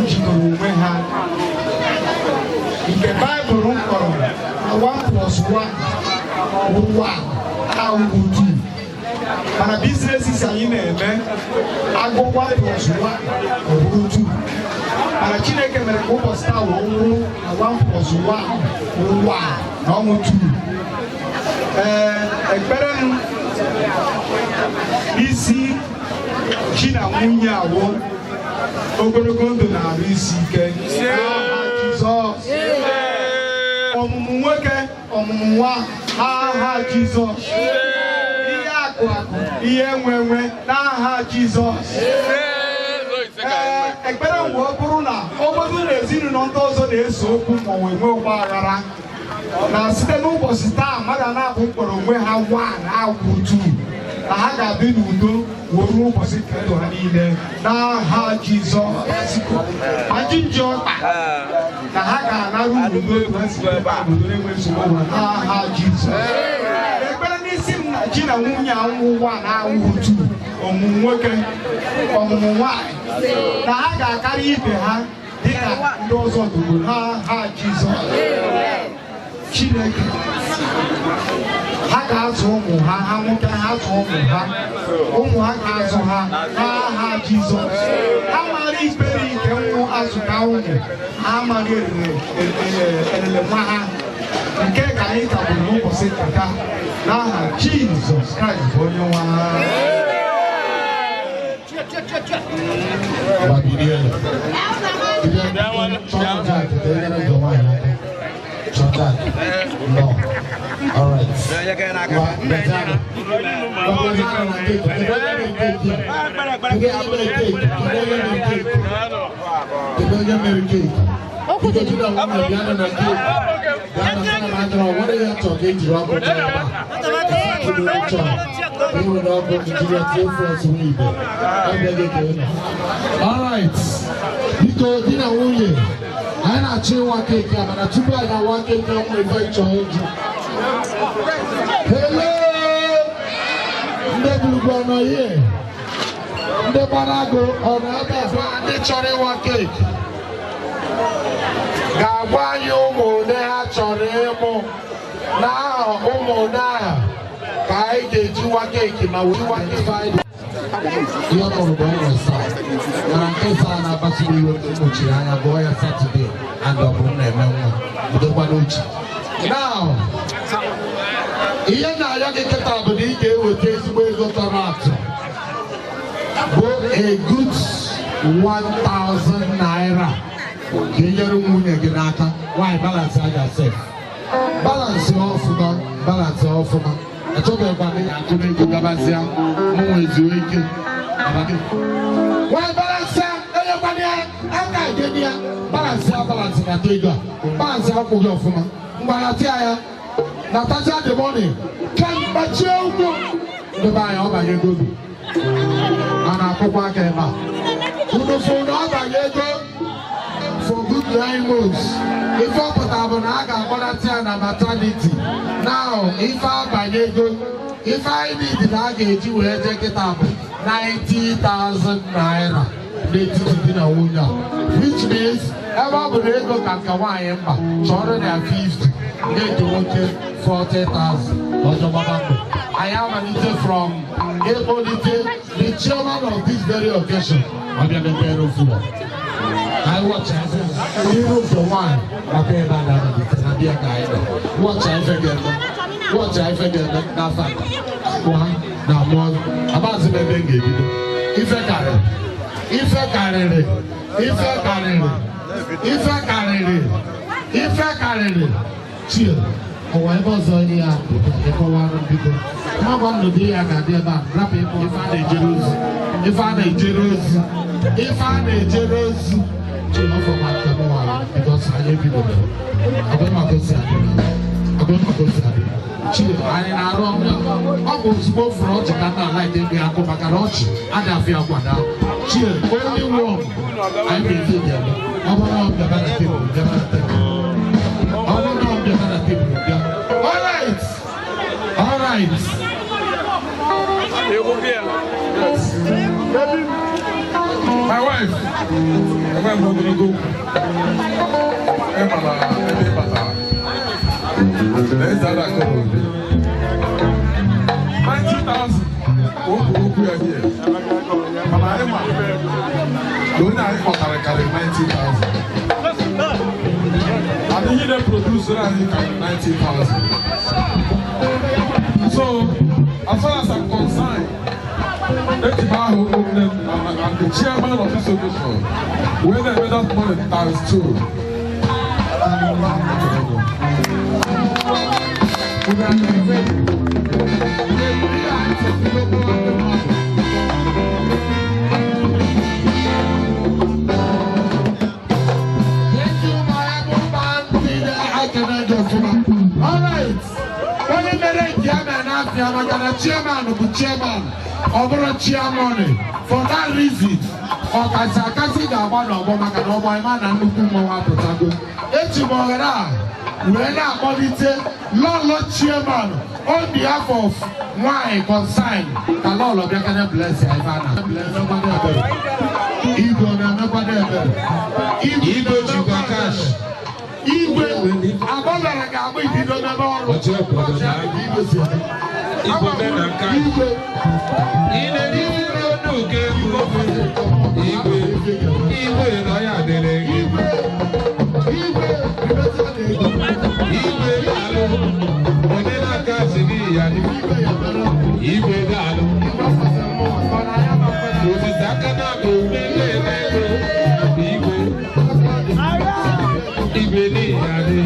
njikọrọ onwe ha nke Baịbụl kpọrọ na 1 plus 1 bụ 1 ahụhụ 2, mana business anyị na-eme agụ 1 plus 1 ọ bụrụ 2, mana Chineke mere ka ụbọchị taa wee wụrụ na 1 plus 1 bụ 1 na ọnwụ 2. Ee, ekpere m isi di na nwunye awụ ogologo ndụ na arụ isi ike n'aha Jizọs, ọmụmụ nwoke, ọmụmụ nwa n'aha Jizọs, ihe akụ akụ, ihe enwe enwe n'aha Jizọs. Ee, ekpere mgbe ọ bụrụ na ọ bụrụ na ezinụlọ ndị ọzọ na-ese okwu ma ọ nwee ọgba aghara, na site n'ụbọchị taa mmadụ na-abụ mkpọrọ onwe ha one agwụ two, na ha ga-adị n'udo wee ruo ụbọchị nke ndụ ha niile n'aha Jizọs. Ajinji ọkpa na ha ga-anarụ n'udo etu ha si ebe obodo na-enwe nsogbu ọbụla n'aha Jizọs. Ekpere n'isi m na di na nwunye anwụ one awụ two, ọmụmụ nwoke, ọmụmụ nwaanyị, na ha ga-akarị ibe ha dịka ndị ọzọ duru n'aha Jizọs. Chineke, ha ga-azụ ụmụ ha, ha nwoke ha zụ ụmụ ha, ụmụ ha ga-azụ ha n'aha Jizọs. Ha mara ikpere nke nwụ azụka ụmụ ha, amaghị elele nwa ha nke ka anyị kagburu n'ụbọchị taa n'aha Jizọs Kraịst bụ onye nwe anyị. Ngwa, bilie. Chọọ Jack, ka e nyere gị nwaanyị aka. Chọọ Jack. No. All right. Ngwa, bịazanụ. Ngwa, bịazanụ na keeki. Kedu onye mere keeki a? Kedu onye mere keeki? Kedu onye mere keeki? Kedu onye mere keeki? Biko, di na nwunye, bịanụ na keeki. Bịanụ, sị na m adịrọ. Ọ nwere ihe chọọ ka ejiri ọkụ chọọ ebe a. Kedu onye chọrọ? E nwere ọkụ jiri ya tie fọs nwa ibe. Ọ bịaghị ka ị nọ. All right. Biko, di na nwunye, anyị na-achọ ịwa keeki a, mana tupu anyị awa keeki, ọnwa ife chọọ ịjụ. Hello! Ndị gburugburu ọnọ ihe? Ndị gbara agụ ọnọ ebe a? Ndị chọrọ ịwa keeki ga-agwa anyị ụmụ ole ha chọrọ ịmụ. N'aha ụmụ ole ahụ ka anyị ga-eji wa keeki ma wee wa keeki. Ihe ọ mụrụ bụ ọgwụ saa, mana nke saa na-akpasiri iwe mkpuchiri anya gụọ ya Saturday and ọ bụ m na-eme nwa bidokwa n'uche. Now, ihe na-arịọ gị kịta bụ na ị ga-eweta ezigbo ego tọrọ atọ bụ a good 1000 naira ka ị nyere nwunye gị n'aka. Nwaanyị, balance a ga-sef, balance ọfụma, balance ọfụma. Achọbeghịkwa m akụ n'ego gabazịa mụ nwe zuo ike. Nwaanyị, balance, enyekwana ya aka gị ya. Balance ya, balance na ego a, balance akwụ gị ọfụma. Mgbanatị ya. Natasha the money. Kemgbe ụkwụ. Ndị be anyị ọ banye ego bi. A na-akwụkwọ aka ebe a. Unu fụ na ọ banye ego for good 9 months. Ife ọ pụtara bụ na a ga-akpọlata ya na maternity. Now, ife abanye ego, ife anyị need na a ga-eji wee jee kịta bụ 90,000 naira n'etiti di na nwunye a. Which means, ebe ọ bụ na ego ka nke nwaanyị mba, chọrọ na 50, nke nke nwoke 40,000. Ọjọ́ gbaba mbọ. Anyị amalite from ịkpọlite the chairman of this very occasion. Ọ bịa mepere ofu ụlọ. I watch iru nke nwaanyị maka ebe a na-amalite na bịa ka anyị nọ. Watch ife ga-eme. Watch ife ga-eme n'afọ a. Nwa na mmụọ. Amaghịzi m ebe m ga-ebido. Ife karịrị. Ife karịrị. Ife karịrị. Ife karịrị. Ife karịrị. Chie. Ọwa ebe ọzọ ihe a ịkọwara biko. Mmakwa nnụdị ya ga-adị ebe a. Rapụ ịkpọ ife a na-ejere ozi. Ife a na-ejere ozi. Ife a na-ejere ozi. Chie ọfọ ma nke m nwanyị because anyị ebidoro. Ọ bụ maka osi adị. Ọ bụ maka osi adị. Chie anyị na-arụ ọrụ. Ọ bụ ozugbo fụrụ ọchị ka nna alaike ndị akụ maka na ọchị adị afọ ya kwada. Chie only one anyị ga-eji eme. Ọ bụrụ na ọ bịaba na tebụl, bịaba na tebụl. Ọ bụrụ na ọ bịaba na tebụl, bịa. All right. All right. Yes. Baby, my wife. Enwe m ogologo okwu. Ị ma na ebe ị batara. Na eze ada akọ n'obi. 90,000 ka o kwuru okwu ya here. Mana anyị ma na onye anyị kpọtara karịrị 90,000. And ihe na-produce anyị karịrị 90,000. So, as far as I'm concerned, eji m aha ụmụnne m and the chairman of this occasion wee na-eme that money times two. Thank you, my able man, leader. I cannot go for All right. Onye mere nke ya mere n'afịa maka na chairman bụ chairman, ọ bụrụ chairman. For that reason, ọkasị akasị ga-agba n'ọgbọ maka na ọgbọ ịma na nnukwu mmọnwụ apụtago. Eji m ohere a wee na-akpọlite lọlọ chairman on behalf of nwanyị concern ka lọlọ bịakene bless ya ife a na ebere. Igwe na-emekwado ebere. Igwe jikwa cash. Igwe agbọbara ga-agba ibido n'ebe ọrụ. Igwe si eme. Igwe na cash. Igwe. Ị na-eri nri ọnụ nke egwu. Igwe. Igwe nọ ya dịrị gị. Igwe. Igwe. Igwe daalụ. Onye na-aka si n'ihi ya dị. Igwe daalụ. Osisi aka na-akụ mmemme ego. Igwe. Igwe n'ihi ya dị.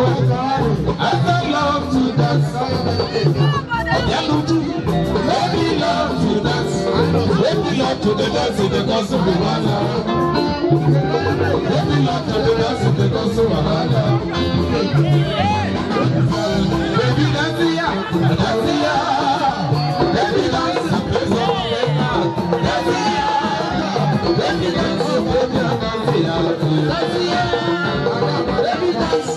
I love to dance. Baby love to dance. Baby love to the dance in the cause of wahala. Baby love to the dance in the cause of wahala. Baby dance ya, dance ya. Baby dance, dance ya. Baby dance, baby dance ya, dance ya. Baby dance. Baby dance.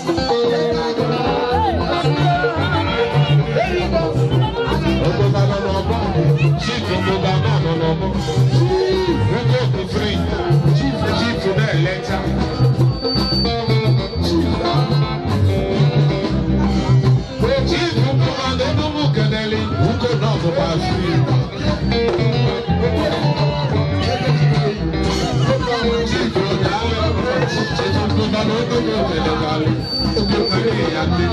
Chief Ogoga náà nọ lọ́mọ. Ogo òkú free. Chief náà lẹ́tà. Chief Ogoga ló mú kẹ́nẹ́lì. Ugo náà kò bá free. Chief Ogoga Chief Ogoga ló mú kẹ́nẹ́lì. Ogo free yàtí.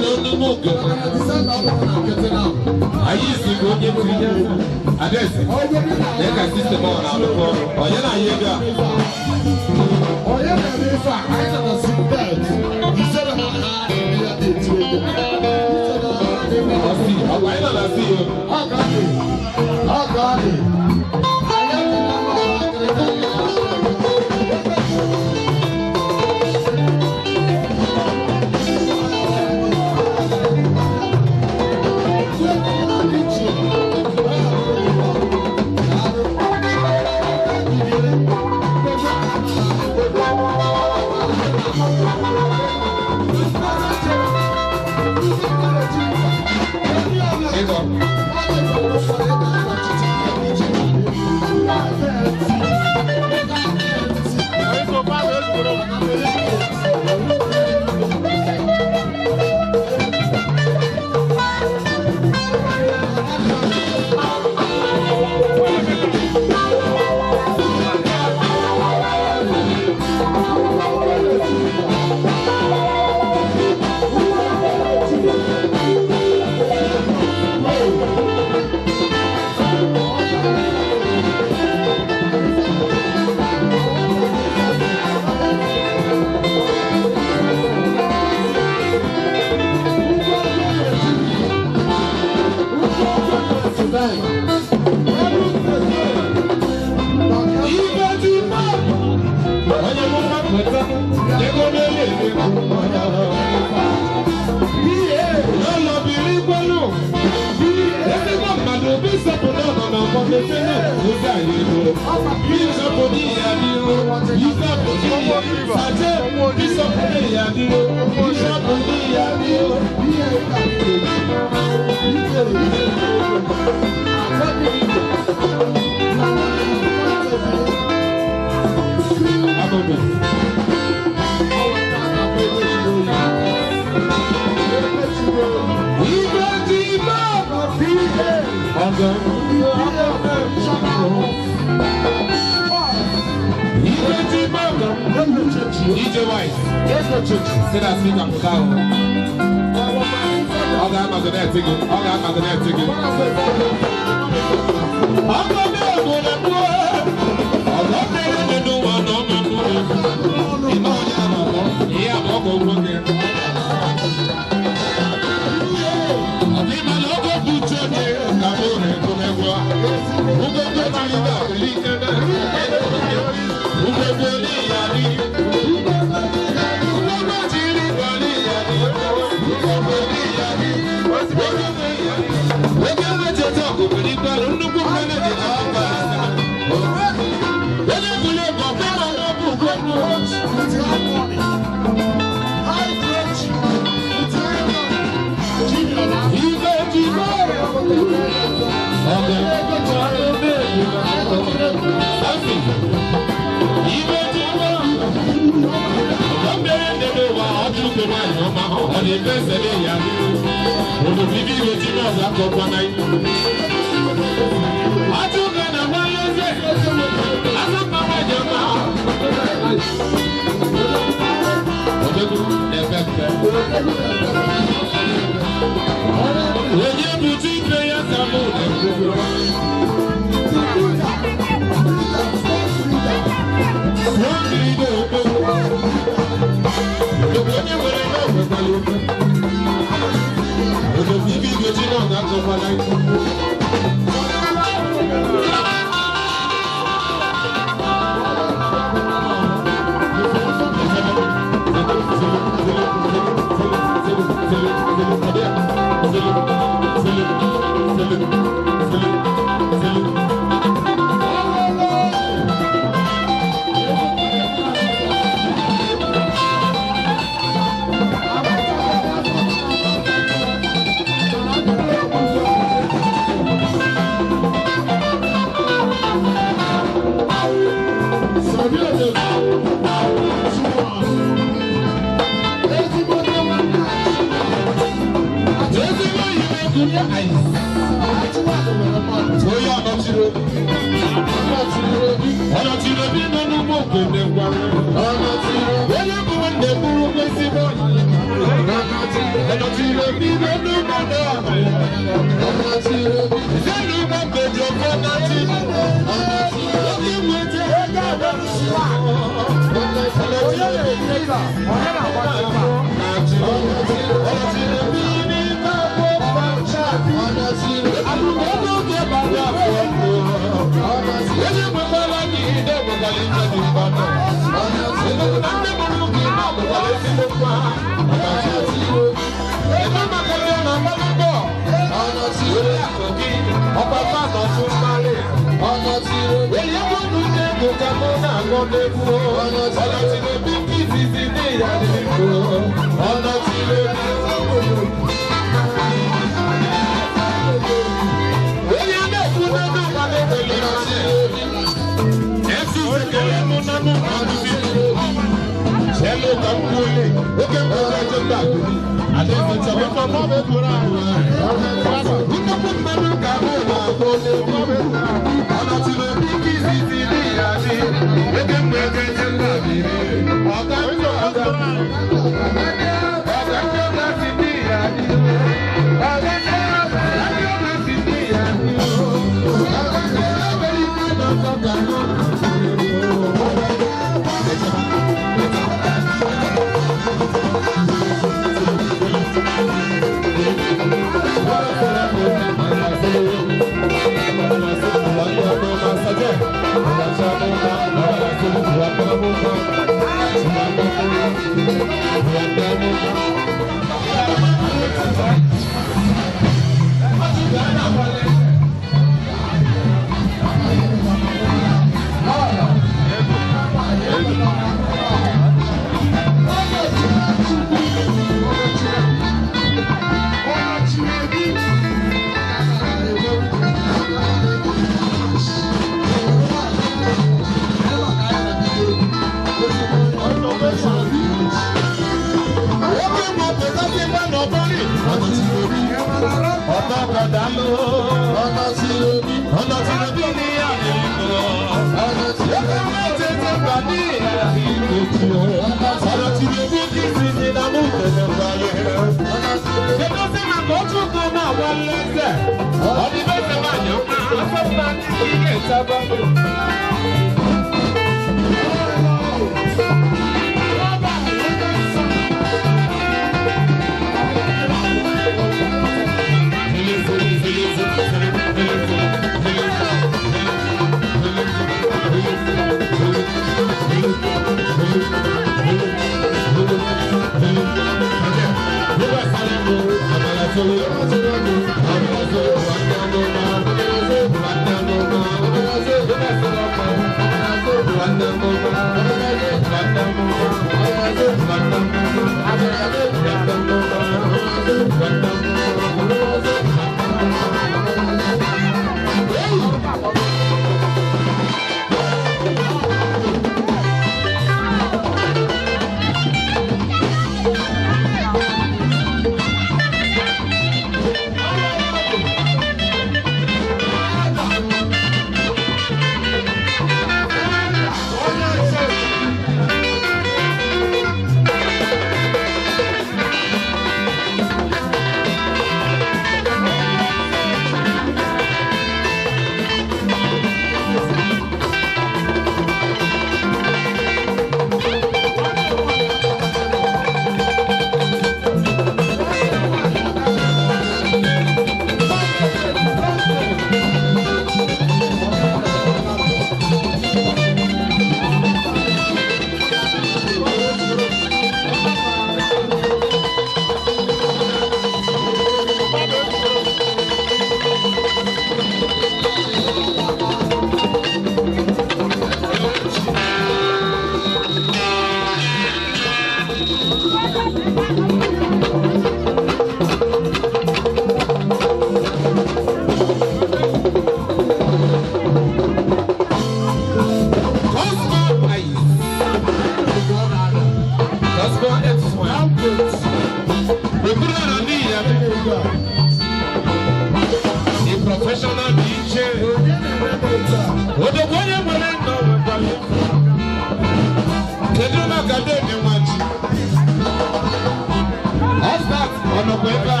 nọkwa ebe a.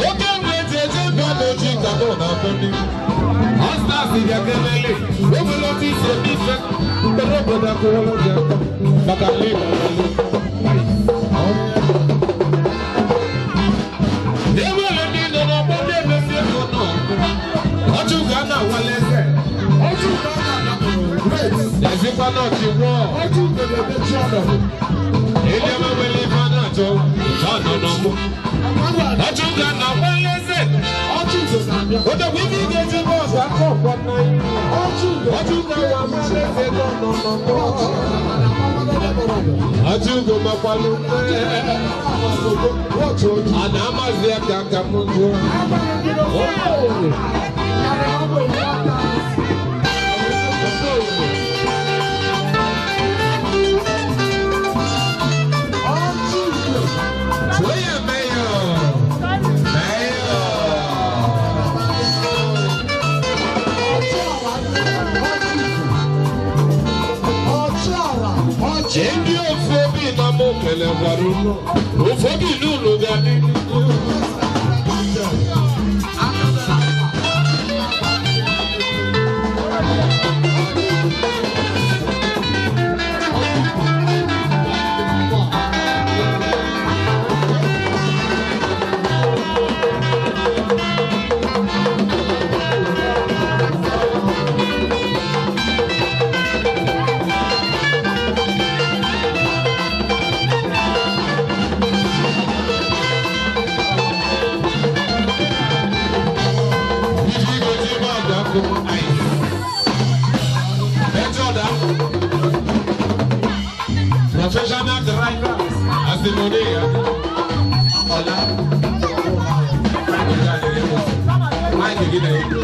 Oke mgbe eji eje mba n'oji ka mụ na-akpọ n'ihu. Ọstas bịa kelele, o nwere otu isi eme ife, mkpụrụ obodo akwụwọla gị aka maka ala Igbo. E nwere ndị nọ n'ọgbọ ndị emesi ego nọ. Ọchụ ka a na-awale eze. Ọchụ ka a na-anapụrụ. Ezikwa n'ọchị gwọọ. Ọchụ ga-emechi ọnọdụ. Eliọma nwere ife a na-achọ, ọ nọ n'ọgbọ. Ọchụ ka a na-awale eze. Odogwu ife ị ga-eji bọọsụ aka ọkwọ n'anya. Ọchụ ka a na-awale eze nọ n'ọgbọ. Ọchụ ugo makwalụ a na-amazi ya ka aka m jụọ. Oye, mayor. Mayor. Ndị ofe obi na mụ kelekwara unu. Ofe obi n'ụlọ ga-adị n'ihu. Professional drivers, as the money, Ola. Mike, give me.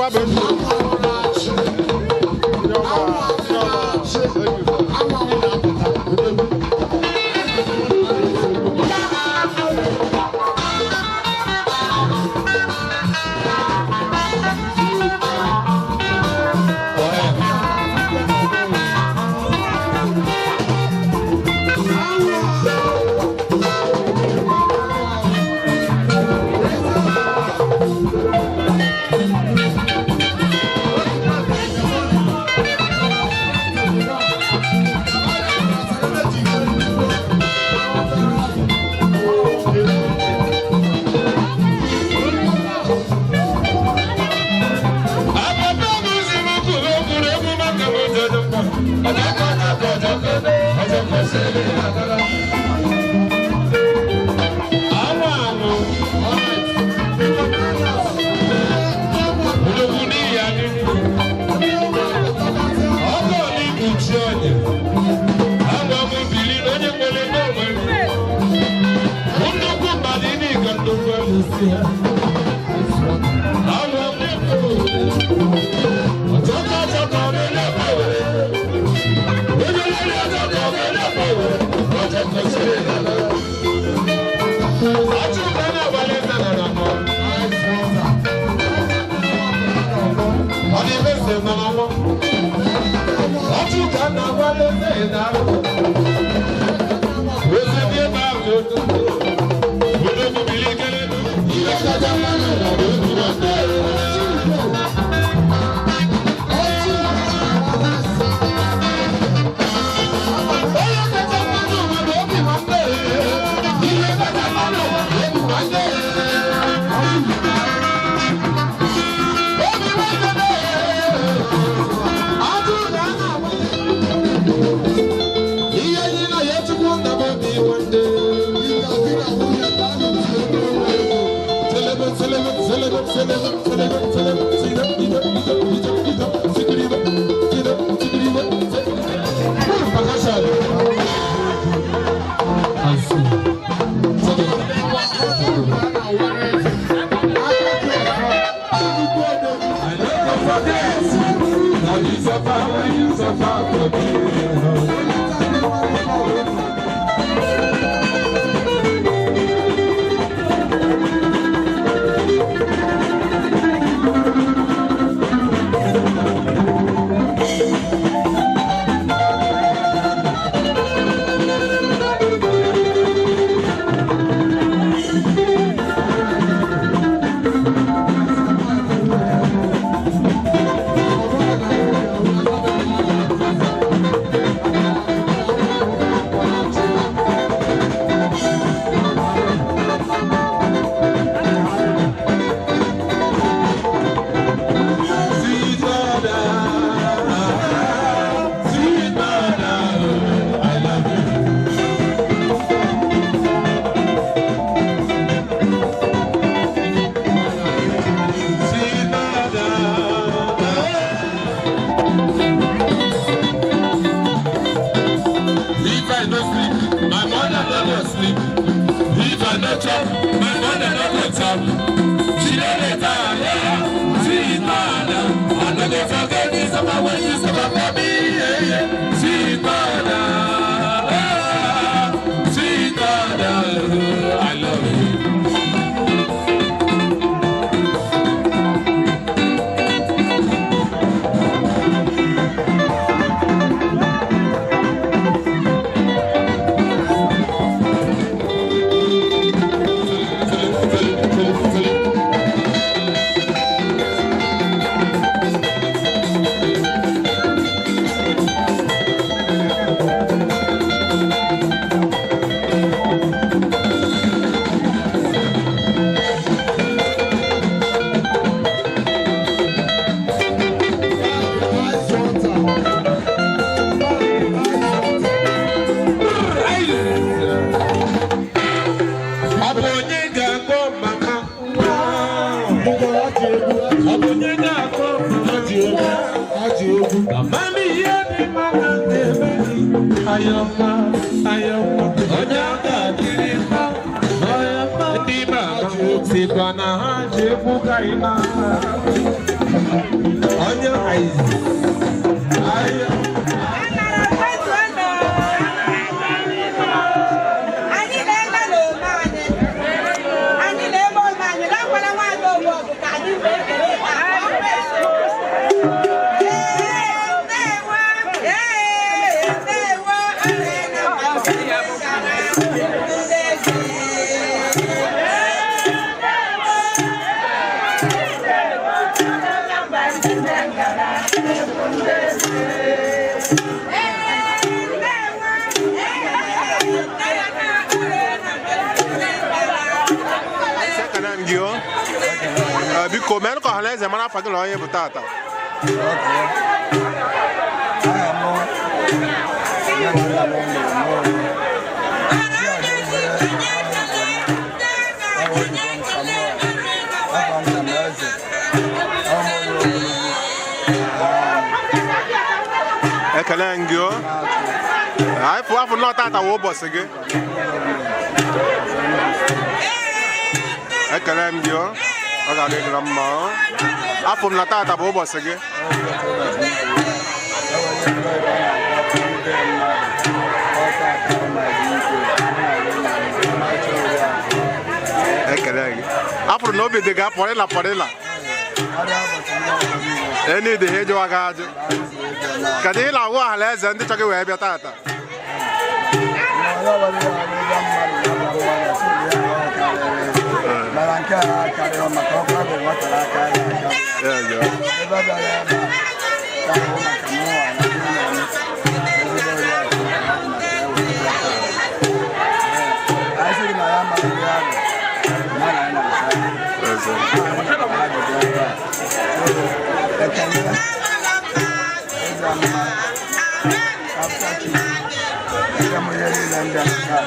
Okwu abụ eziokwu. Ndị mama sikwa na ha ji egwu ka ị na. Onye ice. Ahịa. Anyị na-eme n'ome anyị. Anyị na-eme ome anyị. Lakwara nwaanyị owu ọgụ ka anyị wee kelee ha. Ekene m gị o. Biko mee ka ọha na eze mara afa gị na onye bụ tata. Ekele m gị o. Anyị fụ afọ nọ tata wụ ụbọchị gị. Ekele m gị o. Ọ ga-adị gị na mma o. Afọ m na tata bụ ụbọchị gị. Ekele gị. Afụrụ na obi dị gị pọrịla pọrịla. Eni dị ha ịjụwa gị ajụ. Kedu ihe na-agwa ọha na eze ndị chọ gị wee bịa tata? Mana nke a karịrị maka ọkụ abụ nwatara aka ya aka. Ebe ọ bịara ebe a, ka ahụ maka mụnwa na ndị nna m, ezigbo oriakụ na maka ya wee bịa taa. Ee, anyị sịrị na ya amaghị ndị ahụ, na na anyị na-asa. Anyị na mmadụ bịa ebe a. So, ekele, eze amụma, Kapta Chief, nke m ihe niile ndị a taa,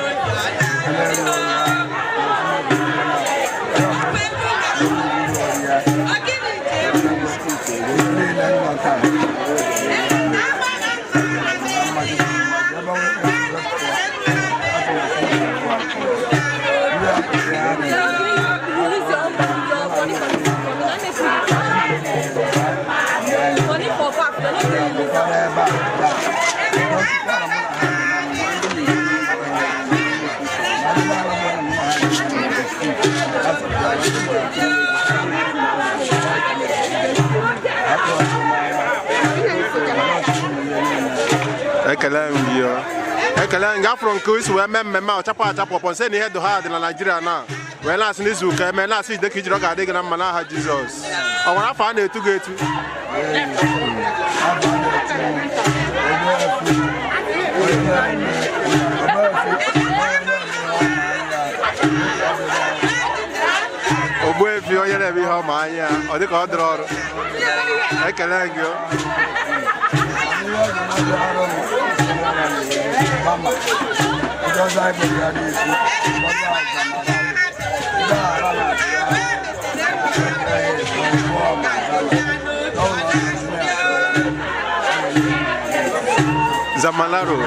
ekele ruo ya. Ekele m gị o. Ekele m gị afụrụ nke isi wee mee mmemme a chapụ achapụ ọpọ nsị na ihe dụ ha dị na Naịjirịa na wee na-asị n'izu ụka eme na-asị ide ka ijiri ọ ga-adị gị na mma n'aha Jizọs. Ọ nwere afọ a na-etu gị etu? Ogbuefi onye na-eme ihe ọma anya ọ dị ka ọ dịrị ọrụ. Ekele gị o. Zamalaro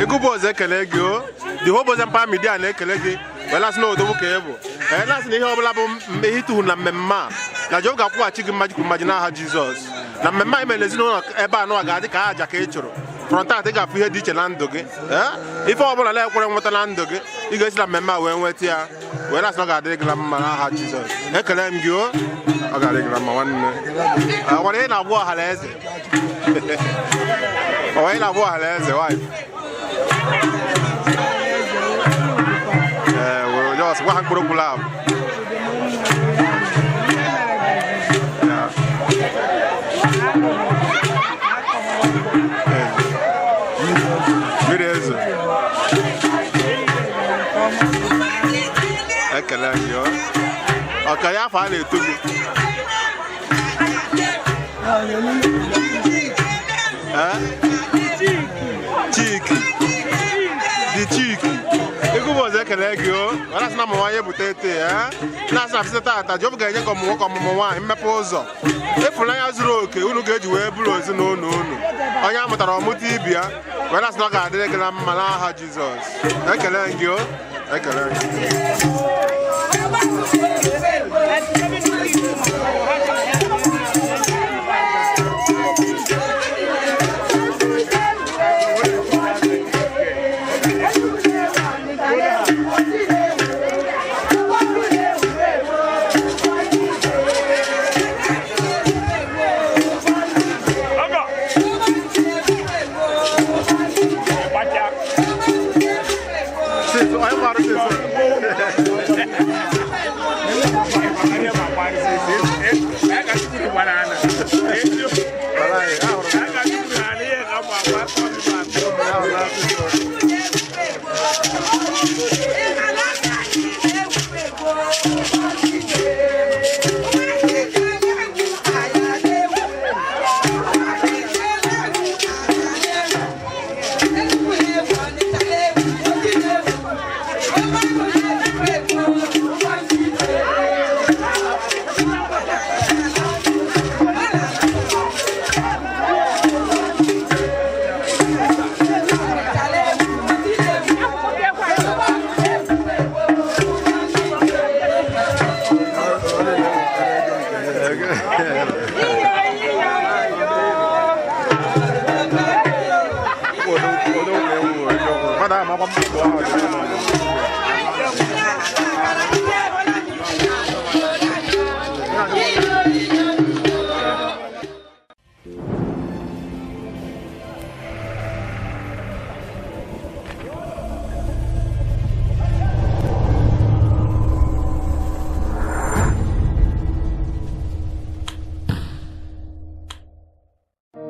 Ego bụ ọzọ ekele gị o. The whole Boys Empire Media na-ekele gị wee na-asị na odogwu ka ị bụ ee na-asị na ihe ọbụla bụ ihe ịtụhụ na mmemme a na Jehova ga-akwụghachi gị mmaji kwuru mmaji n'aha Jizọs na mmemme anyị mere ezinụlọ ebe a nụwa ga-adị ka aja ka ị chụrụ frọntat ị ga-afụ ihe dị iche na ndụ gị ee ife ọbụla na-ekwere nweta na ndụ gị ị ga-esi na mmemme a wee nweta ya wee na-asị na ọ ga-adịrị gị na mma n'aha Jizọs. Ekele m gị o. Ọ ga-adị gị na mma nwanne. Nwere ị na-agwa ọha na eze? Ọ nwere ị na-agwa ọha na eze wife? Ee, were just gwa ha mkpụrụ okwu lab. Mmiri ezo. Ekele gị o. Ọ ka ya afọ a na-eto gị? Ee? Chiki. Dị Chiki. Egwu bụ ọzọ ekele gị o. Ọ na-asị na ụmụ nwaanyị ebute ete ya. Na-asị na afịsị tata Jehova ga-enye gị ọmụmụ nwoke ọmụmụ nwaanyị mmepe ụzọ. Ịfụnanya zuru oke unu ga-eji wee bụrụ ezinụlọ unu. Onye a mụtara ọmụta ibi ya wee na-asị na ọ ga-adịrị gị na mma n'aha Jizọs. Ekele gị o. Ekele gị. Madam, I'm